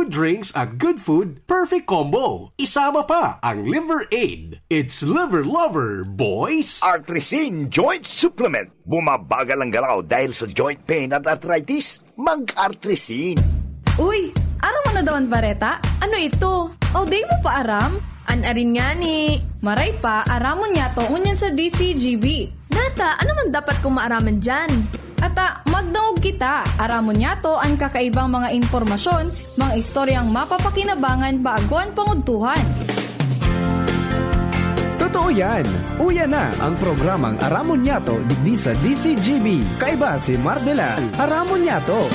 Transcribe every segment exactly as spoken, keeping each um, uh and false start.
Good drinks at good food, perfect combo. Isama pa ang Liver Aid. It's Liver Lover, boys! Artrisin Joint Supplement. Bumabagal ang galaw dahil sa joint pain at arthritis. Mag-Artrisin. Uy, aram mo na daw an bareta? Ano ito? O, di mo pa aram? An arin ngani, maray pa, aramon niyato ngunyan sa D C G B. Nata, ano man dapat kong maaraman diyan? Ata, magdangog kita. Aramon niyato an kakaibang mga impormasyon, mga istoryang mapapakinabangan bago an pangudtuhan. Totoo yan! Uya na ang programang Aramon Niyato digdi sa D C G B. Kaiba si Mardela. Aramon Niyato!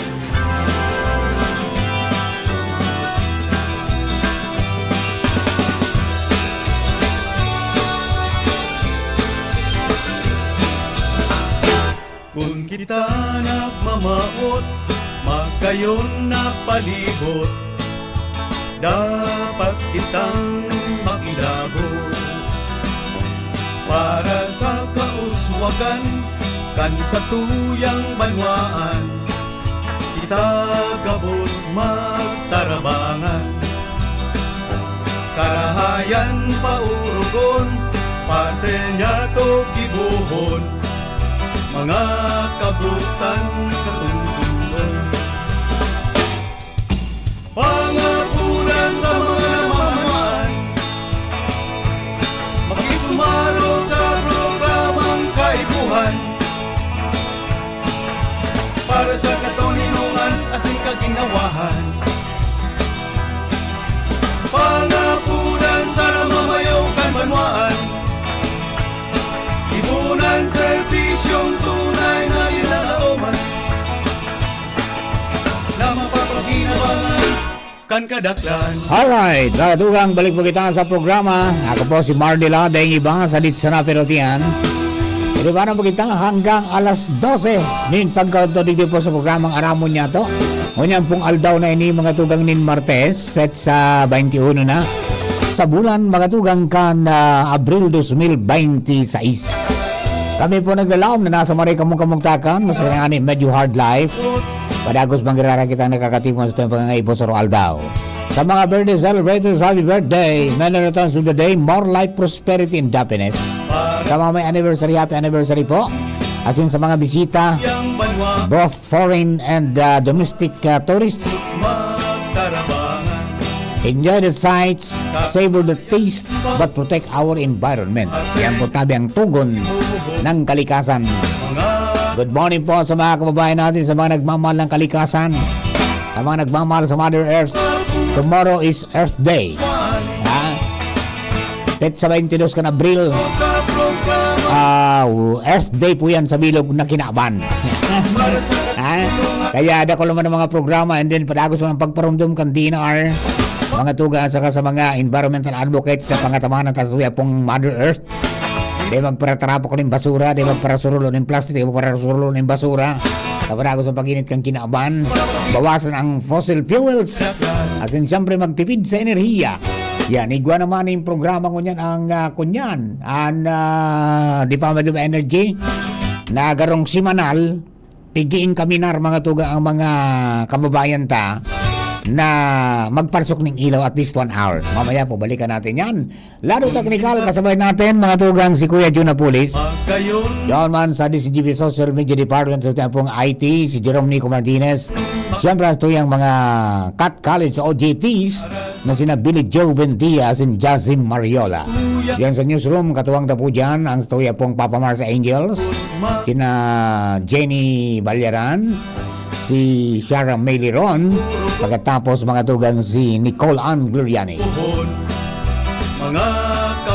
Kun kita nagmamawot, magayon na palibot, dapat kitang makilabot. Para sa kauswagan kan satuyang banwaan, kita gabos magtarabangan. Karahayan paurugon, parte niyato gibohon, mga kabutan sa tungsungon. Pangapuran sa mga namamaan, makisumarog sa programang kaipuhan. Para sa katoninongan asin kaginawahan. Pangapuran sa namamayo kan banwaan. Ipunan serbisyong tunay na linalaoman na mapapakinabangan kan kadaklan. Alright, mga tugang, balik po kita sa programa. Ako po si Mardy Ladeng, iba sa Ditsana Perutian. Inibanan po kita hanggang alas dose nin pagkaudto digdi po sa programang Aramon Niyato. Ngunyan pong aldaw na ini, mga tugang, nin Martes, petsa twenty-one na sa bulan, mga tugang, kan, ah, Abril dos mil benti sais. Kami po naglalaom na nasa maray kamong kamugtakan, mas nga ni medyo hard life. Padagos manggirara kita nakakatipo sa tuyang pangangaipo sa aldaw. Sa mga birthday celebrators, happy birthday! Many returns of the day, more life, prosperity, and happiness. Sa mga may anniversary, happy anniversary po. Asin sa mga bisita, both foreign and, uh, domestic, uh, tourists. Enjoy the sights, savor the taste, but protect our environment. Yan po tabi ang tugon ng kalikasan. Good morning po sa mga kababayan natin, sa mga nagmamahal ng kalikasan, sa mga nagmamahal sa Mother Earth. Tomorrow is Earth Day. Ha? Petsa twenty-dos kan Abril. Ah, Earth Day po yan sa bilog na kinaban. Ha? Kaya dakul naman ang mga programa and then padagos naman pagparumdom kan D N R, mga tugang saka sa mga environmental advocates na pangataman ng tasuya pong Mother Earth. Di magparatarapo ko ng basura, di magparasurulo ng plastic, di magparasurulo ng basura. Sa padagos ang pag-init kan kinaban, bawasan ang fossil fuels. Asin siyempre magtipid sa enerhiya. Yan, igwa naman yung programa ngunyan ang, ah, kunyan, ang, ah, Department of Energy, na garong simanal, pigiin kami na mga tugang ang mga kababayan ta na magparsok ng ilaw at least one hour. Mamaya po, balikan natin yan. Lado Teknikal, kasabay natin, mga tugang, si Kuya Jun Apulis. Yan man sa D C G B Social Media Department, sa tiyapong I T, si Jerome Nico Martinez. Siyempre, sa tuyang mga Cat College O J Ts na sina Billy Joe Buendia asin Jazzy Mariola. Yan sa newsroom, katuwang ta po dyan ang sa tuyapong Papa Mars Angels, sina Jenny Balyaran, si Shara Meliron, pagkatapos mga tugang si Nicole Ann Gloriani.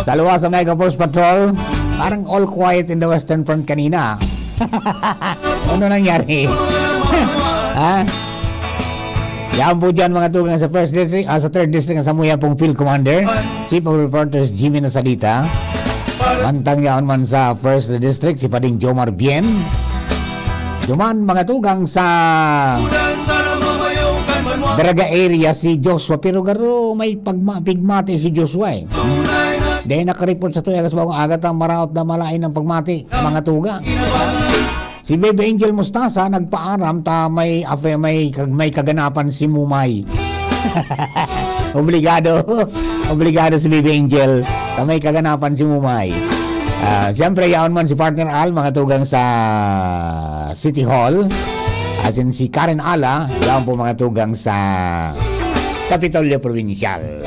Sa luwas sa Mega Force Patrol, parang all quiet in the Western Front kanina. Ano nangyari? Ha? Yan po dyan, mga tugang, sa first district, ah, sa third district, ang samuya pong field commander, chief of reporters, Jimmy Nasalita. Mantang yaon man sa first district, si Pading Jomar Bien. Duman, mga tugang, sa Daraga area si Joshua, pero garo may pagma-, pigmati si Joshua, eh. Dahil nakareport sa tuya, kasi bagong agat ang maraot na malain ng pagmati, mga tugang. Si Baby Angel Mustasa nagpaaram ta may afe-, may kag-, may kaganapan si Mumay. Obligado. Obligado si Baby Angel. Sa may kaganapan si Mumay. Ah, siyempre, yaon man si Partner Al, mga tugang sa City Hall. As in, si Karen Ala, yaon po mga tugang sa Kapitolyo Provincial.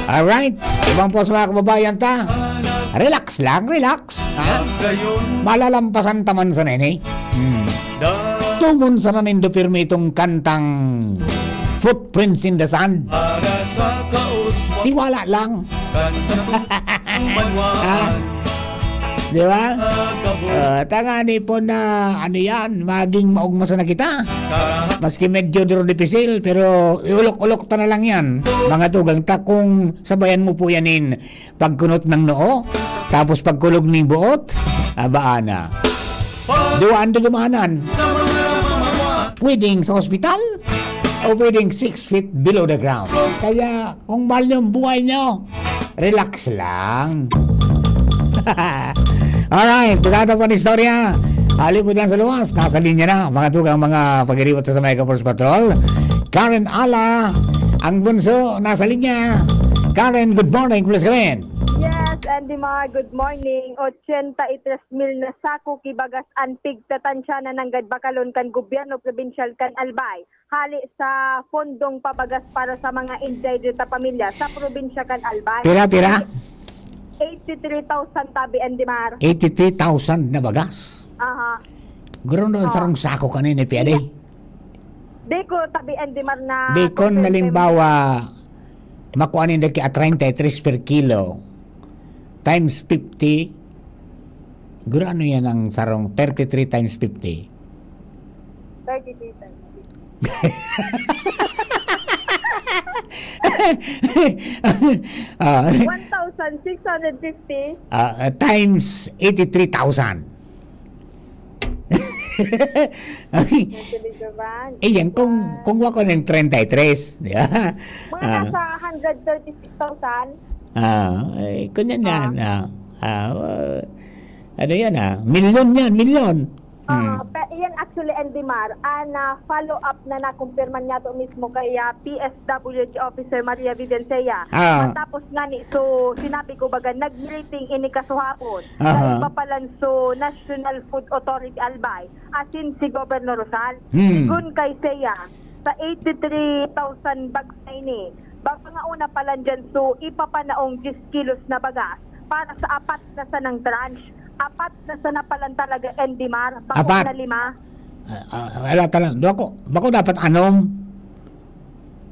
Alright. Ibang po sa mga kababayan ta. Relax lang, relax. Ha? Malalampasan taman sa nene. Hmm. Tumon sana nindo pirmi itong kantang Footprints in the Sand. Tiwala lang. Ah, di ba? Ah, tangani po na ano yan, maging maugma sana kita. Maski medyo duro dipisil, pero iulok-ulok ta na lang yan. Mga tugang ta, kung sabayan mo po yan in pagkunot ng noo, tapos pagkulog ng buot, abaan na. Duwaan dudumanan. Pwedeng sa ospital, o pwedeng six feet below the ground. Kaya, kung mahal niyo ang buhay niyo, relax lang. Alright, pagkata po ng istorya. Hali po dyan sa luwas, nasa linya na. Mga tugang, mga pag-iriwat sa Mega Force Patrol. Karen Ala, ang bunso, nasa linya. Karen, good morning. Please come in. Yes, Andy Mar, good morning. Ochenta y tres mil na sako ki bagas an pigtatansya na nanggad bakalon kan gobyerno probinsyal kan Albay. Hali sa fondong pabagas para sa mga indigent na pamilya sa probinsya kan Albay. Pira, pira? Eighty-three thousand tabi, Andy Mar. Eighty-three thousand na bagas? Aha. Gurang na Oo. sarong sako kanina, piyade. Di ko tabi, Andy Mar, na Di kon confirm. Halimbawa, makuha ninda ki a treinta y tres per kilo, times fifty, gurano yan ang sarong thirty-three times fifty? Thirty-three times fifty. Ah. One thousand six hundred fifty. Ah, ah, times eighty-three thousand. Ay. Medyo, medyo ba? Eh, yan, kung, Ah. kung wa ko ng treinta y tres, di ba? Mga Ah. nasa hundred thirty-six thousand. Ah, eh, kunyan yan, Ah. ah, ah, uh, ano yan, ah? Milyon yan, milyon. Ah, Hmm. pe-, yan actually, Andy Mar, ah, na follow up na nakumpirma niya to mismo kay, ah, P S W G Officer Maria Vivencia. Ah. Matapos nga ni, so, sinabi ko baga, nag-meeting ini kasuhapon. Aha. Sa iba palan, so, National Food Authority Albay, asin si Governor Rosal. Hmm. Kun kay siya, sa eighty-three thousand bags na ini, baka nga una pa lang dyan, so, ipapanaong diyes kilos na bagas para sa apat na sanang tranche. Apat na sana palan talaga, Andy Mar, bako Apat? na lima. Ah, ah, wala talaga. Bako, bako dapat anom.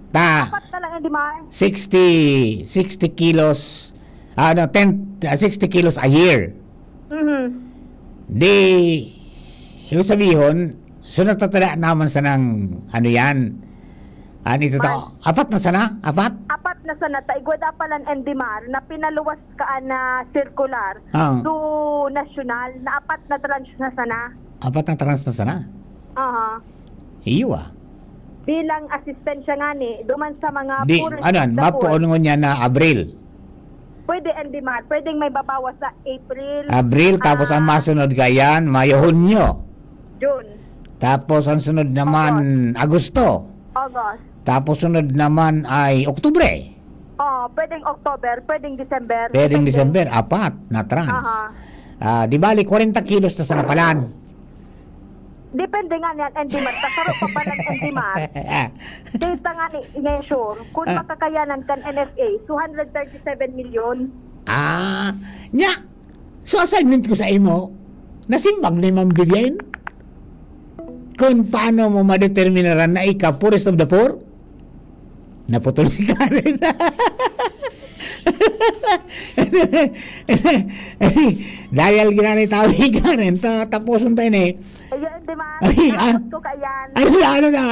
Ta, Apat na lang, Andy Mar. sixty, sixty kilos, ano, ten, ah, sixty kilos a year. Mhm. Di, yung sabihon, so natatada naman sa nang, ano yan? Ano ito to? Apat na sana? Apat? Apat na sana. Ta, igwa da palan, Andy Mar, na pinaluwas ka na circular Ah. to nasyonal, na apat na tranche na sana. Apat na tranche na sana? Aha. Iyo, ah. Bilang asistensya ngani, duman sa mga Di, poorest anan, of the poor. Mapuon ngunyan na Abril. Pwede, Andy Mar. Pwedeng may babawas sa April. Abril, tapos ang Ah. masunod kayan, Mayo, Hunyo. June. Tapos ang sunod naman, August. Agosto. August. Tapos sunod naman ay Oktubre. Oh, pwedeng October, pwedeng December. Pwedeng Depende. December, apat na trans. Aha. Ah, di bali, kwarenta kilos na sa napalan. Depende nga niyan, Andy Mar. Kasaro pa pala ng Andy Mar. Data nga ni, ni sure. Kung Ah. makakayanan kan N F A, two hundred thirty-seven million. Ah, nya. So, assignment ko sa imo, nasimbag ni Ma'am Vivian? Kung paano mo madeterminaran na ikaw, poorest of the poor? Naputol si Karen. Dahil ginanay tao ni Karen, ta-, tapuson tayo na eh. Ayun, di ba? Ay, ah. Napot ko kaiyan. Ano na, ano na?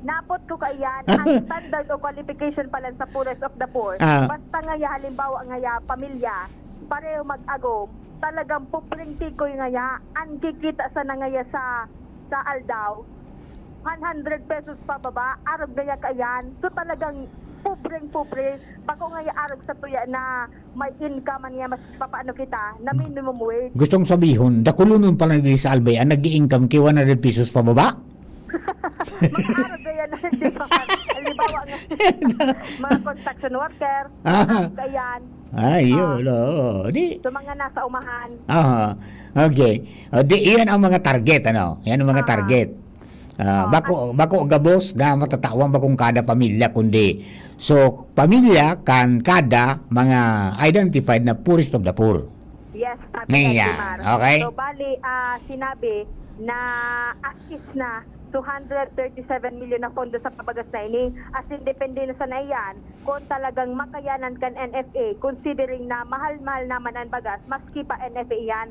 Napot ko kaiyan. Ang standard o qualification pala sa poorest of the poor. Ah. Basta ngaya, halimbawa ngaya, pamilya, pareho mag-agom, talagang pobreng tikoy ngaya, ang kikita sana ngaya sa, sa aldaw, one hundred pesos pababa, arog ngaya kaiyan. So, talagang pobreng-pobre. Bako ngaya arog sa tuya na may income man niya, mas papaano kita, na minimum wage. Gustong sabihon, dakulonon pa lang diri sa Albay, ang nag-i-income ki one hundred pesos pababa? Mga arog ngaya na, di ba? Halimbawa nga, mga construction worker, Ah. Kayan. Ay, yun. Oo. Di, So, mga nasa umahan. Aha. Okay. O, di, iyan ang mga target, ano? Yan ang mga Ah. target. Ah, Ah, bako, bako gabos na matatawan bakong kada pamilya, kundi. So, pamilya kan kada mga identified na poorest of the poor. Yes, sabi Ngayon, ni Mar. Okay? So, bali, ah, sinabi na as is na two hundred thirty-seven million na pondo sa pabagas na ini. As in, depende na sana iyan kung talagang makayanan kan N F A, considering na mahal-mahal naman ang bagas, maski pa N F A yan.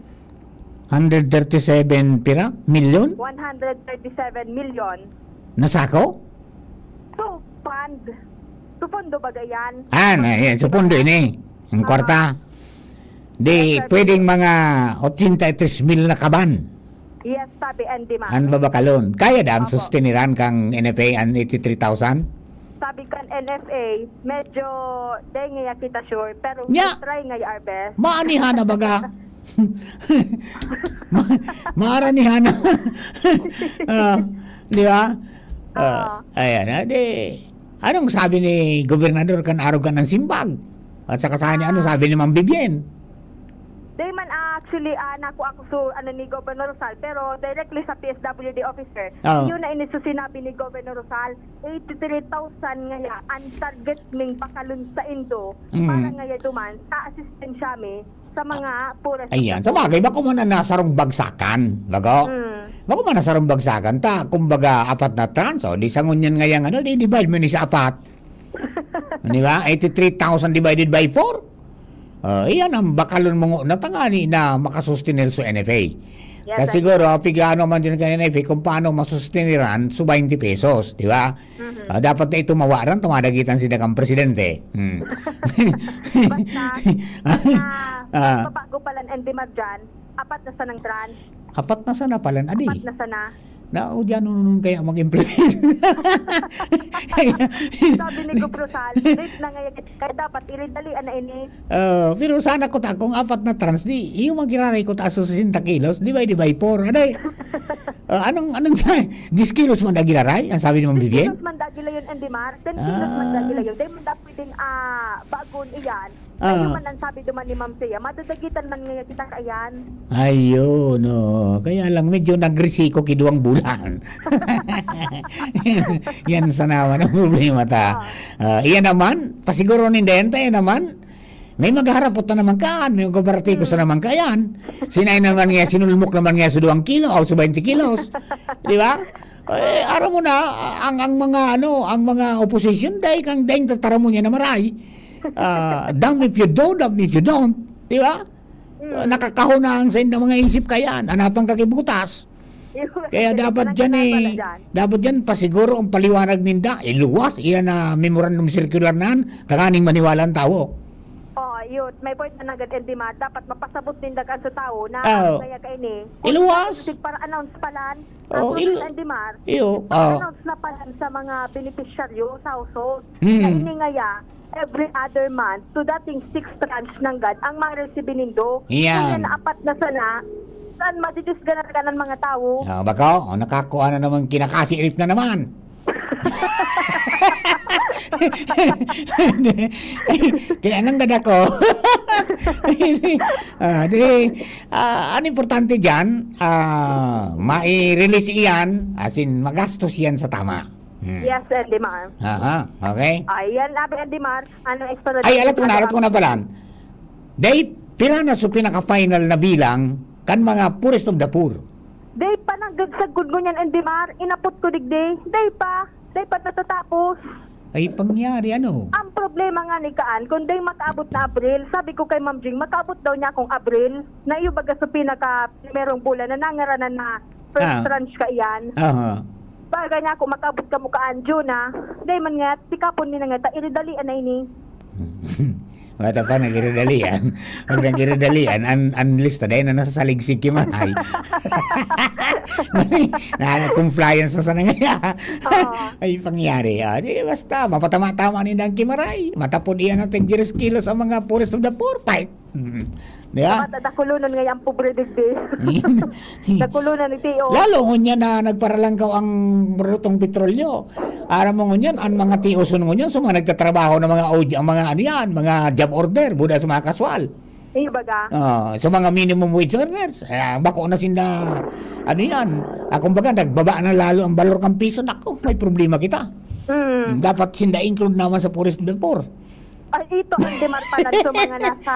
Hundred thirty-seven pira? Milyon? One hundred thirty-seven million. Nasako? So, fund. So, pondo baga yan. Ah, na, yan. So, pondo ini. Ang Ah. kwarta. Di, Yes, sir. pwedeng mga ochenta y tres mil na kaban. Yes, sabi Andy, ma'am. An babakalon. Kaya da ang Opo. sustiniran kang N F A an eighty-three thousand? Sabi kan N F A, medyo dai ngaya kita sure, pero Nya! we'll try ngaya our best. Maanihan na baga. Ma- maaranihan na. Ah, di ba? Ah, Oo. ayan, ah, di, anong sabi ni Gobernador kan arog kan simbag? At saka sa ano, Ah. sabi ni Ma'am Vivian? Di man, ah, actually, ah, nakuha ko so, ano, ni Governor Rosal, pero directly sa P S W D officer. Oo. Yun na ini so sinabi ni Governor Rosal, eighty-three thousand ngaya ang target ning bakalon sa Indo Mm. para ngaya duman sa asistensya mi sa mga poorest Ayan. of the Sa bagay, poor. bako man na nasarong bagsakan. Bako? Mm. Bako man nasarong bagsakan. Ta, kumbaga, apat na trans. O, di sa ngunyan ngayang ano, di divide mo ni sa apat. Di ba? Eighty-three thousand divided by four. Ah, iyan ang bakalon mo na tangani na makasustenir sa N F A. Yes, Ta sir. siguro, pigano man din kan N F A kung paano masusteniran sa twenty pesos, di ba? Mhm. Ah, dapat na ito mawaran, tumadagitan sila kang presidente. Hmm. Basta, ah, Ah. Bago pala ang N D M A R dyan, apat na sanang trans. Apat na sana pala, adi. Apat na sana. Na, o, diyan, nunun kaya mag-implement. Kaya, Sabi ni Gov Rosal, late na ngayon. Kaya dapat, iridali na ini. Ah, pero sana ko ta, kung apat na trans, di, yung magiraray ko ta, so sesenta kilos, di ba, di ba, four, ano eh? Ah, anong, anong sa, diyes kilos man na giraray? Ang sabi ni Ma'am Vivian? Kilos man dagi layon, Andy Mar. Ten kilos man Ah. dagi layon. Dahil man da pwedeng, ah, bagon iyan. Ah. Ayun man ang sabi duman ni Ma'am Thea, madadagitan man ngayon kita kaiyan. Ayun, oo. Kaya lang, medyo nagrisiko ki duwang bulan. Yan, yan sa naman ang problema ta. Ah. Ah, iyan naman, pasiguro ninda yan, tayo naman, may maghaharapot na naman kaan, may magbabartikos na Hmm. naman kaiyan. Sinay naman nga, sinulmok naman nga sa duwang kilo o sa twenty kilos. Di ba? Eh, aram mo na, ang, ang mga, ano, ang mga opposition, dahil kang dahil tataramon niya na maray. Ah, damn if you do, damn if you don't. Di ba? Mm. Ah, nakakahon na ang sa mga isip kaiyan. Anapan ka kibutas. Yun. Kaya dapat Ang dyan eh, ginagawa na dyan. dapat dyan, pasiguro ang paliwanag ninda, iluwas, iyan na memorandum circular na yan, tanganing maniwala ang tao. Oh, yun. May point na nagad, Andy Mar. Dapat mapasabot din dagan sa tao na Oo. ang kaya kaini. Iluwas. Para announce pa lang. Oo, Ang il- Andy Mar, Iyo, ah. announce na pa lang sa mga benepisyaryo sa household. Mm. Kaini ngaya, every other month, so dating six tranche nanggad ang ma-receive nindo. Yan. Kung yan apat na sana, saan madidisgana ka ng mga tao? Ah, bako, oh, nakakuha na naman, kinakasirip na naman. Kaya nang gada ko. Ah, di, ah, ang importante dyan, ah, mai-release iyan, as in, magastos yan sa tama. Hmm. Yes, Andy Mar. Aha, okay. Ayan, Abi Andy Mar. Ano, explanation Ay, alat ko na, alat ko na pala. Dahil pila na so pinaka-final na bilang kan mga poorest of the poor? Day pa nanggad sa gud ngunyan, Andy Mar. Inapot ko digdi. Day pa. Day pa natatapos. Ay, pangyari, ano? Ang problema nga ni Kaan, kung day makaabot na Abril, sabi ko kay Ma'am Jing, makaabot daw niya akong Abril, na iyo baga sa pinaka-primerong bulan na nangaranan na first Ah. tranche ka iyan. Aha. Baga niya ako, makaabot ka mo Kaan, June na. Day man nga, tikapon ni na nga, ta, iridali, anay ni. Bata pa, nag-iridalian. Pag nag-iridalian, ang, ang lista dahil na nasa saligsig ki Maray. Maray, na compliance na sana ngaya. Oo. Ay, pangyari. Ah, di, basta, mapatama-tama ni Dang Kimaray. Matapod iyan ang tag-diyes kilos ang mga poorest of the poor. Fight. Mm. Di ba? Dapat dakulonon nga yung pobre digdi. Dakulonon ni Tio. Lalo ngunyan na nagparalangkaw ang brutong petrolyo. Aram mo ngunyan, ang mga tioson ngunyan, sa mga nagtatrabaho na mga O J, ang mga ano yan, mga job order, buda sa mga kaswal. Iyo baga? Ah, sa mga minimum wage earners, eh, bako na sinda, ano yan, ah, kumbaga, nagbaba na lalo ang balor kan piso. Naku, may problema kita. Mm. Dapat sinda include naman sa poorest of the poor. Ay, ito ang demar pala sa mga nasa,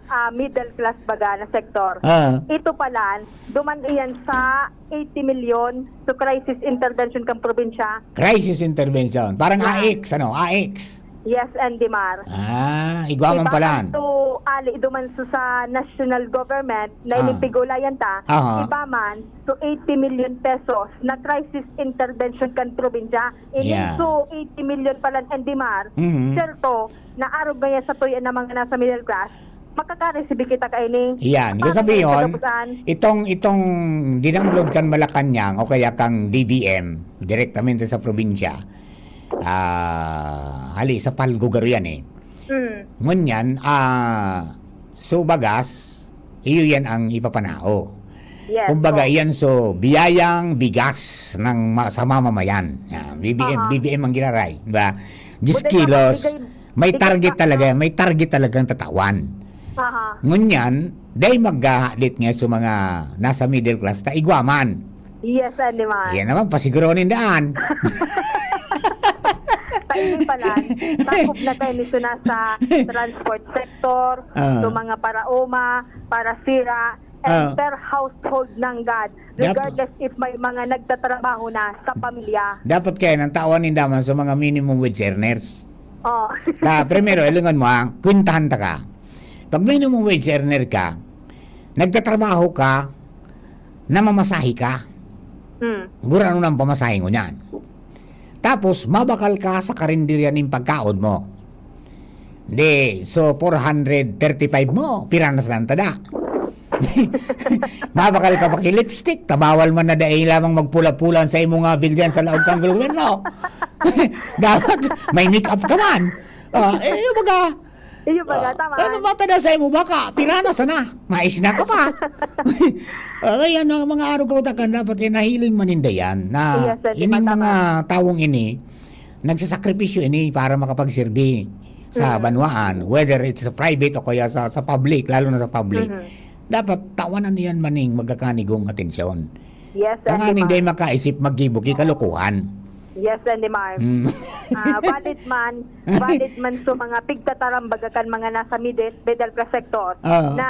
ah, middle class baga na sektor. Ah. Ito pala, duman iyan sa eighty milyon to crisis intervention kan probinsya. Crisis intervention. Parang Yeah. A X, ano? A X. Yes, and Dimar. Ah, igwa man Iba pala. man to, ali duman sa, sa national government na Ah. inipigulayan ta, Aha. iba man to eighty million pesos na crisis intervention kan probinsya. Ini Yeah. so eighty million pala, and Dimar, Mhm. serto, na arog ngaya sa tuya na mga nasa middle class, makaka-receive kita kaini. Yan. Paano Ibig sabihin, yung kagapusan? itong, itong dinangdod kan Malacañang o kaya kang D B M, direktamente sa probinsya, ah, hali sa Palgo garo yan eh. Mm. Ngunyan, ah, so bagas, iyo yan ang ipapanao. Yes, Kumbaga, po. yan so, biyayang bigas ng ma-, sa mamamayan. Ah, B B M, Aha. B B M ang giraray, di ba? Diyes Buti kilos, naman, bigay, may bigay target pa. talaga, may target talagang tatawan. Aha. Ngunyan, dahil maghahadit nga sa mga nasa middle class, ta igwa man. Yes, animal. Yan naman, pasiguronin daan. Sa ini pala, sakop na kayo nito na sa transport sector, Ah. sa mga paraoma, parasira, and Ah. per household ng God, Dapat regardless if may mga nagtatrabaho na sa pamilya. Dapat kaya nang tawan ninda man sa mga minimum wage earners. Oh. Ta, primero, ilingon mo, ha? Kwentahan ta ka. Pag minimum wage earner ka, nagtatrabaho ka, namamasahe ka. Hmm. Gurano nang pamasahe ngunyan. Tapos, mabakal ka sa karinderya nin pagkaon mo. Di, so, four hundred thirty-five mo, pira na sana tada? Mabakal ka paki-lipstick, ta bawal man na dai lamang magpula-pula sa imo nga bildian sa laog kang gobyerno. Dapat may make-up ka man. Ah, eh, yung baga, Iyo baga, ah, tama. ano ba tada sa imo baka? Pira na sana? Mais na ka pa. Ah, kaya ano, ang mga arog-arog kan dapat, eh, nahiling man ninda yan, na Yes, sir. ining Tama, mga tawong ini, nagsasakripisyo ini para makapagserbi sa Mhm. banwaan, whether it's sa private o kaya sa, sa public, lalo na sa public. Mhm. Dapat tawanan niyan maning magkakanigong atensyon. Yes, sir, Tanganing di ba? dai makaisip, maggibo ki kalokohan. Yes, Andy Mar. Mm. Ah, valid man, valid man sa mga pigtatarambaga kan mga nasa middle, middle class sector Ah. na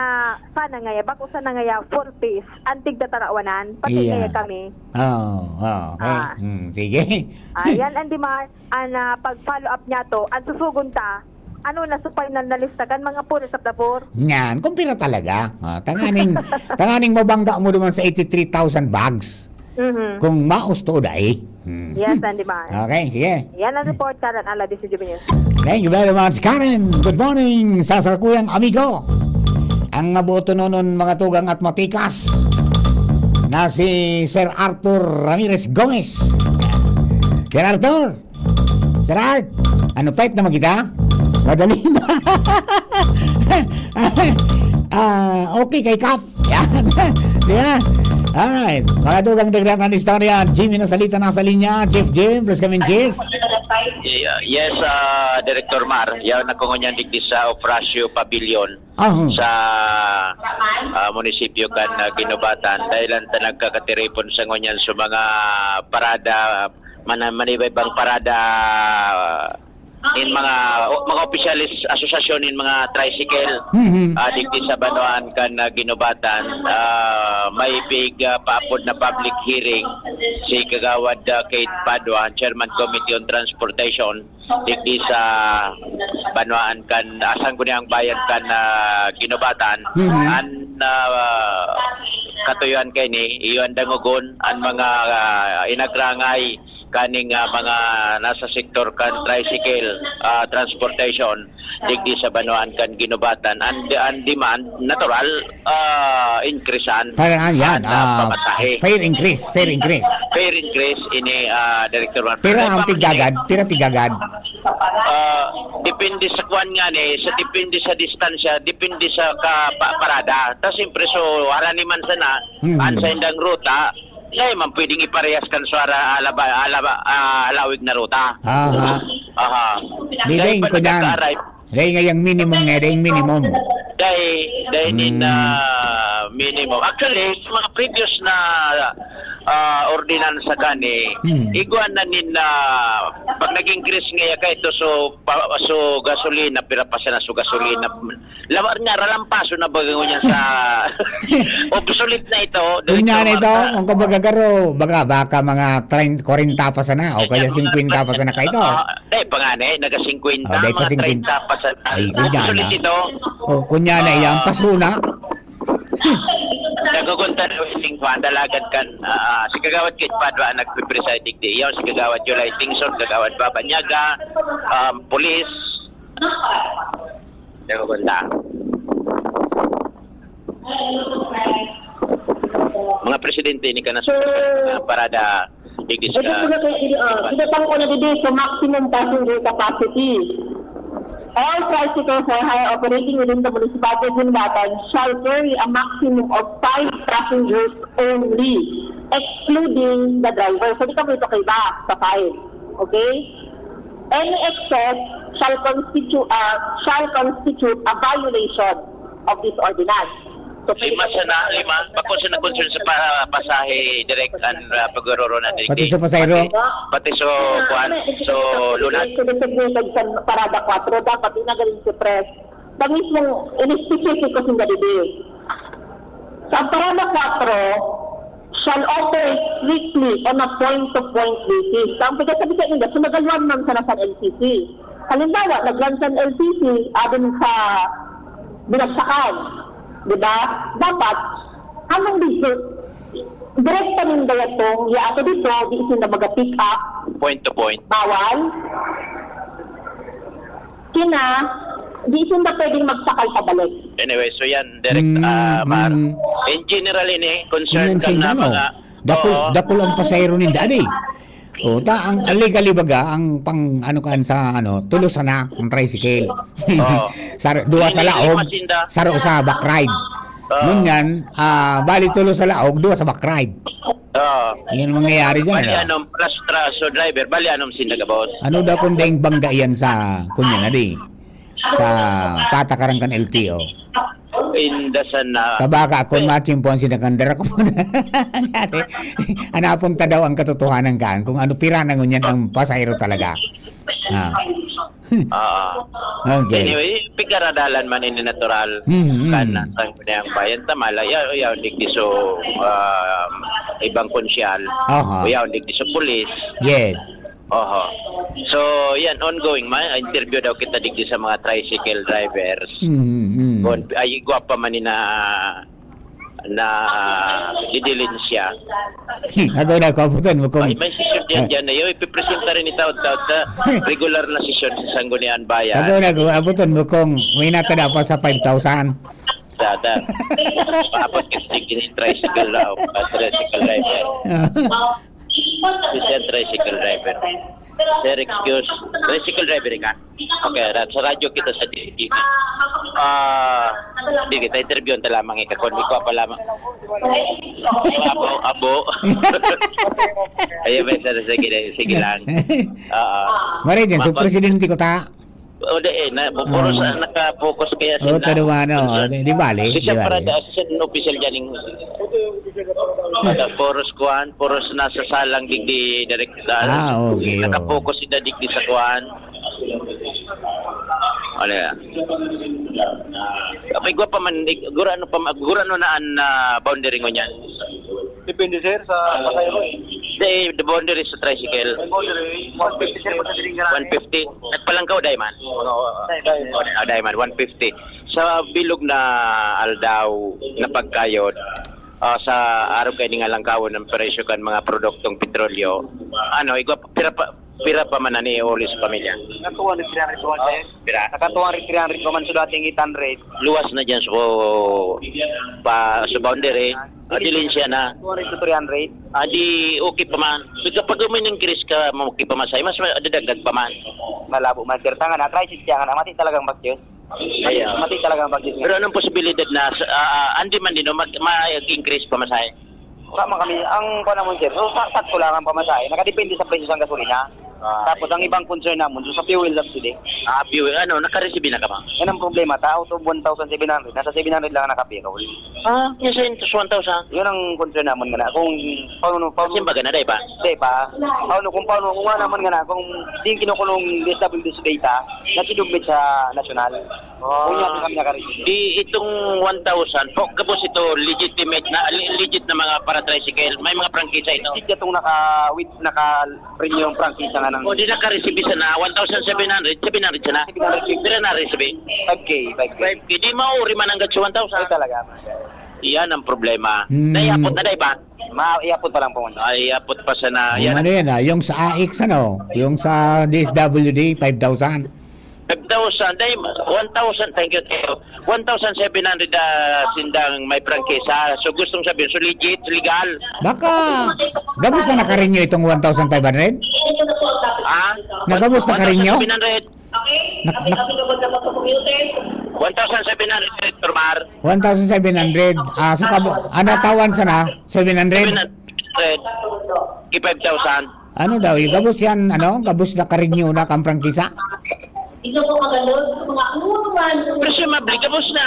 sana ngaya, bako sana ngaya, four Ps, ang tigtatarawanan, pati Yeah. ngaya kami. Oo, oo. Ah. Hmm, sige. Ah, yan, Andy Mar, ang, ah, pag-follow up niya to, ang susugon ta, ano na sa final na lista kan mga poorest of the poor? Nyan, kung pira talaga. Ah, tanganing, tanganing mabangga mo naman sa eighty-three thousand bags. Mhm. Kung maos to, dai. Hmm. Yes, Andy Mar. Okay, sige. Yan ang report, Karen Alabis sa Juvenil. Thank you very much, Karen. Good morning sa sakuyang amigo. Ang nabuto nonon, mga tugang at matikas, na si Sir Arthur Ramirez Gomez. Sir Arthur, Sir Art, ano, pait naman kita? Madali na. Ah, okay kay Kap. Yan. Di ba? Alright. Mga dugang dagdag na istorya. Jimmy na salita na sa linya. Chief Jim, please come in, Chief. Yeah, yes, ah, Director Mar. Yan, ako ngunyan digdi sa Ofracio Pavilion. Ah, hmm. Sa, ah, munisipyo kan, ah, Guinobatan. Dahil ang ta-, nagkakatiripon sa ngunyan sa mga parada, mana-, manibaybang parada, in mga, o, mga opisyalis, asosasyon in mga tricycle, Mhm. ah, digdi sa banwaan kan, ah, Guinobatan, ah, may pig, ah, paapod na public hearing si Kagawad, ah, Kate Padua, Chairman Committee on Transportation, digdi sa banwaan kan, ah, Sangguniang Bayan kan, ah, Guinobatan. Mhm. An, ah, katuyoan kaini, iyo an dangogon, an mga, ah, inagrangay, kaning, ah, mga nasa sektor kan tricycle, ah, transportation, digdi sa banwaan kan Guinobatan, and, and demand, natural, ah, increase an, Parang yan, an, ah, ah, pamasahe. Fair increase, fair increase. Fair increase ini, ah, Director Juan. Pero ang Pamahini. Pigagad, pira pigagad? Ah, depende sa kuwan nga ni, sa depende sa distansya, depende sa ka-, pa-, parada. Ta siyempre, so, harani man sana, Mhm. an sa indang ruta, dai man pwedeng iparehas kan suara alaba, alaba, ah, halawig na ruta. Aha. Aha. Di Dai dai pa ko dyan. Nag-arrive. Dai nga yung minimum nga, dai yung minimum. Dai, dai nin, Hmm. ah, minimum. Actually, sa mga previous na, ah, ordinansa gani, Hmm. igwa na nin, ah, pag nag-increase nga ya kaito, so, pa, so gasolina, pira pa sana so gasolina. Lawa nga, ralampaso na baga ngunyan sa obsolete na ito. Kunya Director na ito, Martha. Ang kumbaga garo, baga, baka mga treinta, kwarenta pa sana, o kaya Kanya mga singkwenta pa sana kaito. Ah, dai pa nga na eh, naga singkwenta, Oh, dai pa mga singkwenta. Treinta pa sana. Ay, kunya Obsolete na. Ito. O, kunya na Ah. yan, pasuna. Nagugunta na yung lingkwa, dalagan kan, ah, si Kagawad Kid Padua ang nagpipreside digdi. Iyaw, si Kagawad July Tingson, Kagawad Baba Nyaga, um, pulis. Nagugunta. Mga presidente ni Kanas-, So, ah, parada, digdi sa ito po na kayo, ah, ito pang una digdi sa maximum passenger capacity. All tricycles for hire operating within the municipality of Guinobatan shall carry a maximum of five passengers only, excluding the driver. So, di ka pwede kayo ba sa five? Okay? Any excess shall constitute, ah, shall constitute a violation of this ordinance. So, pwede Lima ka sana, lima. Bako sa nag-concern sa pa-, pasahe, direct an, ah, paguroro na Pati sa pasahero? Pati, pati sa kuwan, sa lunag. Sa designated sa Parada kwatro, dapat di na galing sa press. Sa mismong in-specific ko sa Didi. Sa Parada kwatro, shall operate strictly on a point-to-point basis. Sa ang pagkasabi sa inyo, sumagalwan man sana sa L C C. Halimbawa, naglan sa L C C, adun sa binagsakan. Di ba? Dapat, anong dito? Direkta nin dayatong, ya ato dito, di isin na mag-pick up. Point to point. Bawal. Kina, di isin na pwedeng magsakay pabalik. Anyway, so yan, direct, Mm, ah, Mar. mm. In general, ini, concern Yun, ka sing na ano, mga, dakul-, oo. dakul ang pasahero ninda, di? O, ta, ang, ang legally baga, ang pang, ano kan sa, ano, tulo sana, ang tricycle. Oo. Sar-, duwa sa Hindi, laog, hindi masinda. saro sa back ride. Oo. Ngunyan, ah, bali tulo sa laog, duwa sa back ride. Oo. Yan ang mangyayari dyan, Bali, ano? anong plus tra-, so driver, bali, anong sinda ka, boss? Ano daw kung daing bangga yan sa, kunya na di? Sa patakaran kan L T O. Indasan na. Tabaka, kung Eh. matching po ang sinakandara ko po na. Hanapon ta daw ang katotohanan kan, kung ano pira na ngunyan ang pasahero talaga. Ah. Ah. Okay. Anyway, pigaradalan man ini natural. Mm, mm. Kan, ang, ang bayan, tama lang. Yaw, yaw, digdi so, um, ibang konsyal. Aha. O yaw, digdi so pulis. Yes. Oho. So, yan, ongoing man. Interview daw kita digdi sa mga tricycle drivers. Mm, mm. Kung, ay, igwa pa man ni na, na didilin siya. Ako na, kabutan mo kung Ay, may sisyon yan Ah. dyan na yun. Ipipresenta rin ni Taod-Taod sa regular na sesyon sa Sangguniang Bayan. Ako na, kabutan mo kung may natada pa sa five thousand. Dada. Paabot ka sa digdi ni tricycle na, o, ah, tricycle driver. Siya tricycle driver. Sir, excuse. Tricycle driver ka? Okay, ra-, sa radyo kita sa D T V. Ah, di kita, interview ta lamang ika. Kung ikaw pa lamang. Abo, abo. Ayun, may sir, sige, sige lang. Oo. Maray dyan, so Mabag- presidente ko ta. O, di, eh, na, pu-, puro Ah. sa, naka-focus kaya Oo, sila. tadumano. Sa, Di, di bali, si di Sir bali. Parada, si Sir Official Janing. Ada, puros kuan, puros nasa salang digdi, direkta. Ah, okay, oo. Naka-focus sila digdi sa kuan. Ano yan? May gwa pa man, ig-, gurano pa ma-, gurano na an, ah, boundary ngunyan? Depende, sir, sa pasahero, eh. The, the boundary sa tricycle. Ang boundary, one fifty, sir, basta diring garage. One fifty. Nagpalangkaw, Dayman? Oo, Dayman. Oh, Dayman, one fifty. Sa bilog na aldaw na pagkayod, ah, sa arog kay ning alangkawon ang presyo kan mga produktong petrolyo, ano, igwa, pira pa, Pira pa man na ni uli sa pamilya? Naka two hundred, three hundred pa man, sir. Pira? Naka two hundred, three hundred pa man, so dating eight hundred. Luwas na dyan sa, pa, sa boundary. Adilin siya na. Two hundred to three hundred. Adi, okay pa man. So, kapag may increase ka, okay pa masay, mas ma-, dadagdag pa man. Malabo man, sir. Tanga na, try siya nga na. Mati talagang bagyo. Mati, Ayan. mati talagang bagyo, sir. Pero anong posibilidad na, sa, ah, ah, andi man din, no, mag, mag-increase pa masay? Wala man kami. Ang kuwan naman, sir, so, sa, sakto lang ang pamasahe. Nakadepende sa presyo sa gasolina. Ah. Tapos, ang ibang concern naman, so, sa fuel subsidy. Ah, fuel. Ano, nakareceive na ka ba? Yan ang problema. Ta, out of one thousand seven hundred, nasa seven hundred lang ang naka-payroll. Ah, yung sa intos one thousand? Yun ang concern naman nga na. Kung paano, paano Kasi baga na, di ba? Di ba? Paano, kung paano, kung nga naman nga na, kung di kinukulong D S W D sa data, na sinubmit sa national. Oh. Kung yan kami nakareceive. Di itong one thousand, po, kapos ito, legitimate na, le-, legit na mga para-tricycle. May mga prangkisa ito. Legit itong naka, with, naka-renew yung prangkisa nga ng O, di naka-receive isa na, one thousand seven hundred, seven hundred siya na. Seven hundred fifty. Pero na-receive. Five K, five K. Five K. Di mauri man hanggang sa one thousand. Ay, talaga. Yan ang problema. Hmm. Naiapot na, di ba? Ma, iapot pa lang po. Ay, iapot pa sana. Yung Yan. ano yan, ah, yung sa A X, ano? Yung sa D S W D, five thousand. Five thousand, ay, one thousand, thank you, thank you. One thousand seven hundred, ah, sindang may prangkisa. So, gustong sabihin, so legit, legal. Baka, gabos na nakarenew itong one thousand five hundred? Ha? Nagabos na karinyo? One thousand seven hundred. Nak-, nak- One thousand seven hundred, Director Mar. One thousand seven hundred. Ah, so, kabo-, ah, natawan sana? Seven hundred? Seven hundred. Five thousand. Ano daw, yung gabos yan, ano? Gabos na karenew na kang prangkisa? Hindi po magalo sa mga uruan. Presumably, gabos na.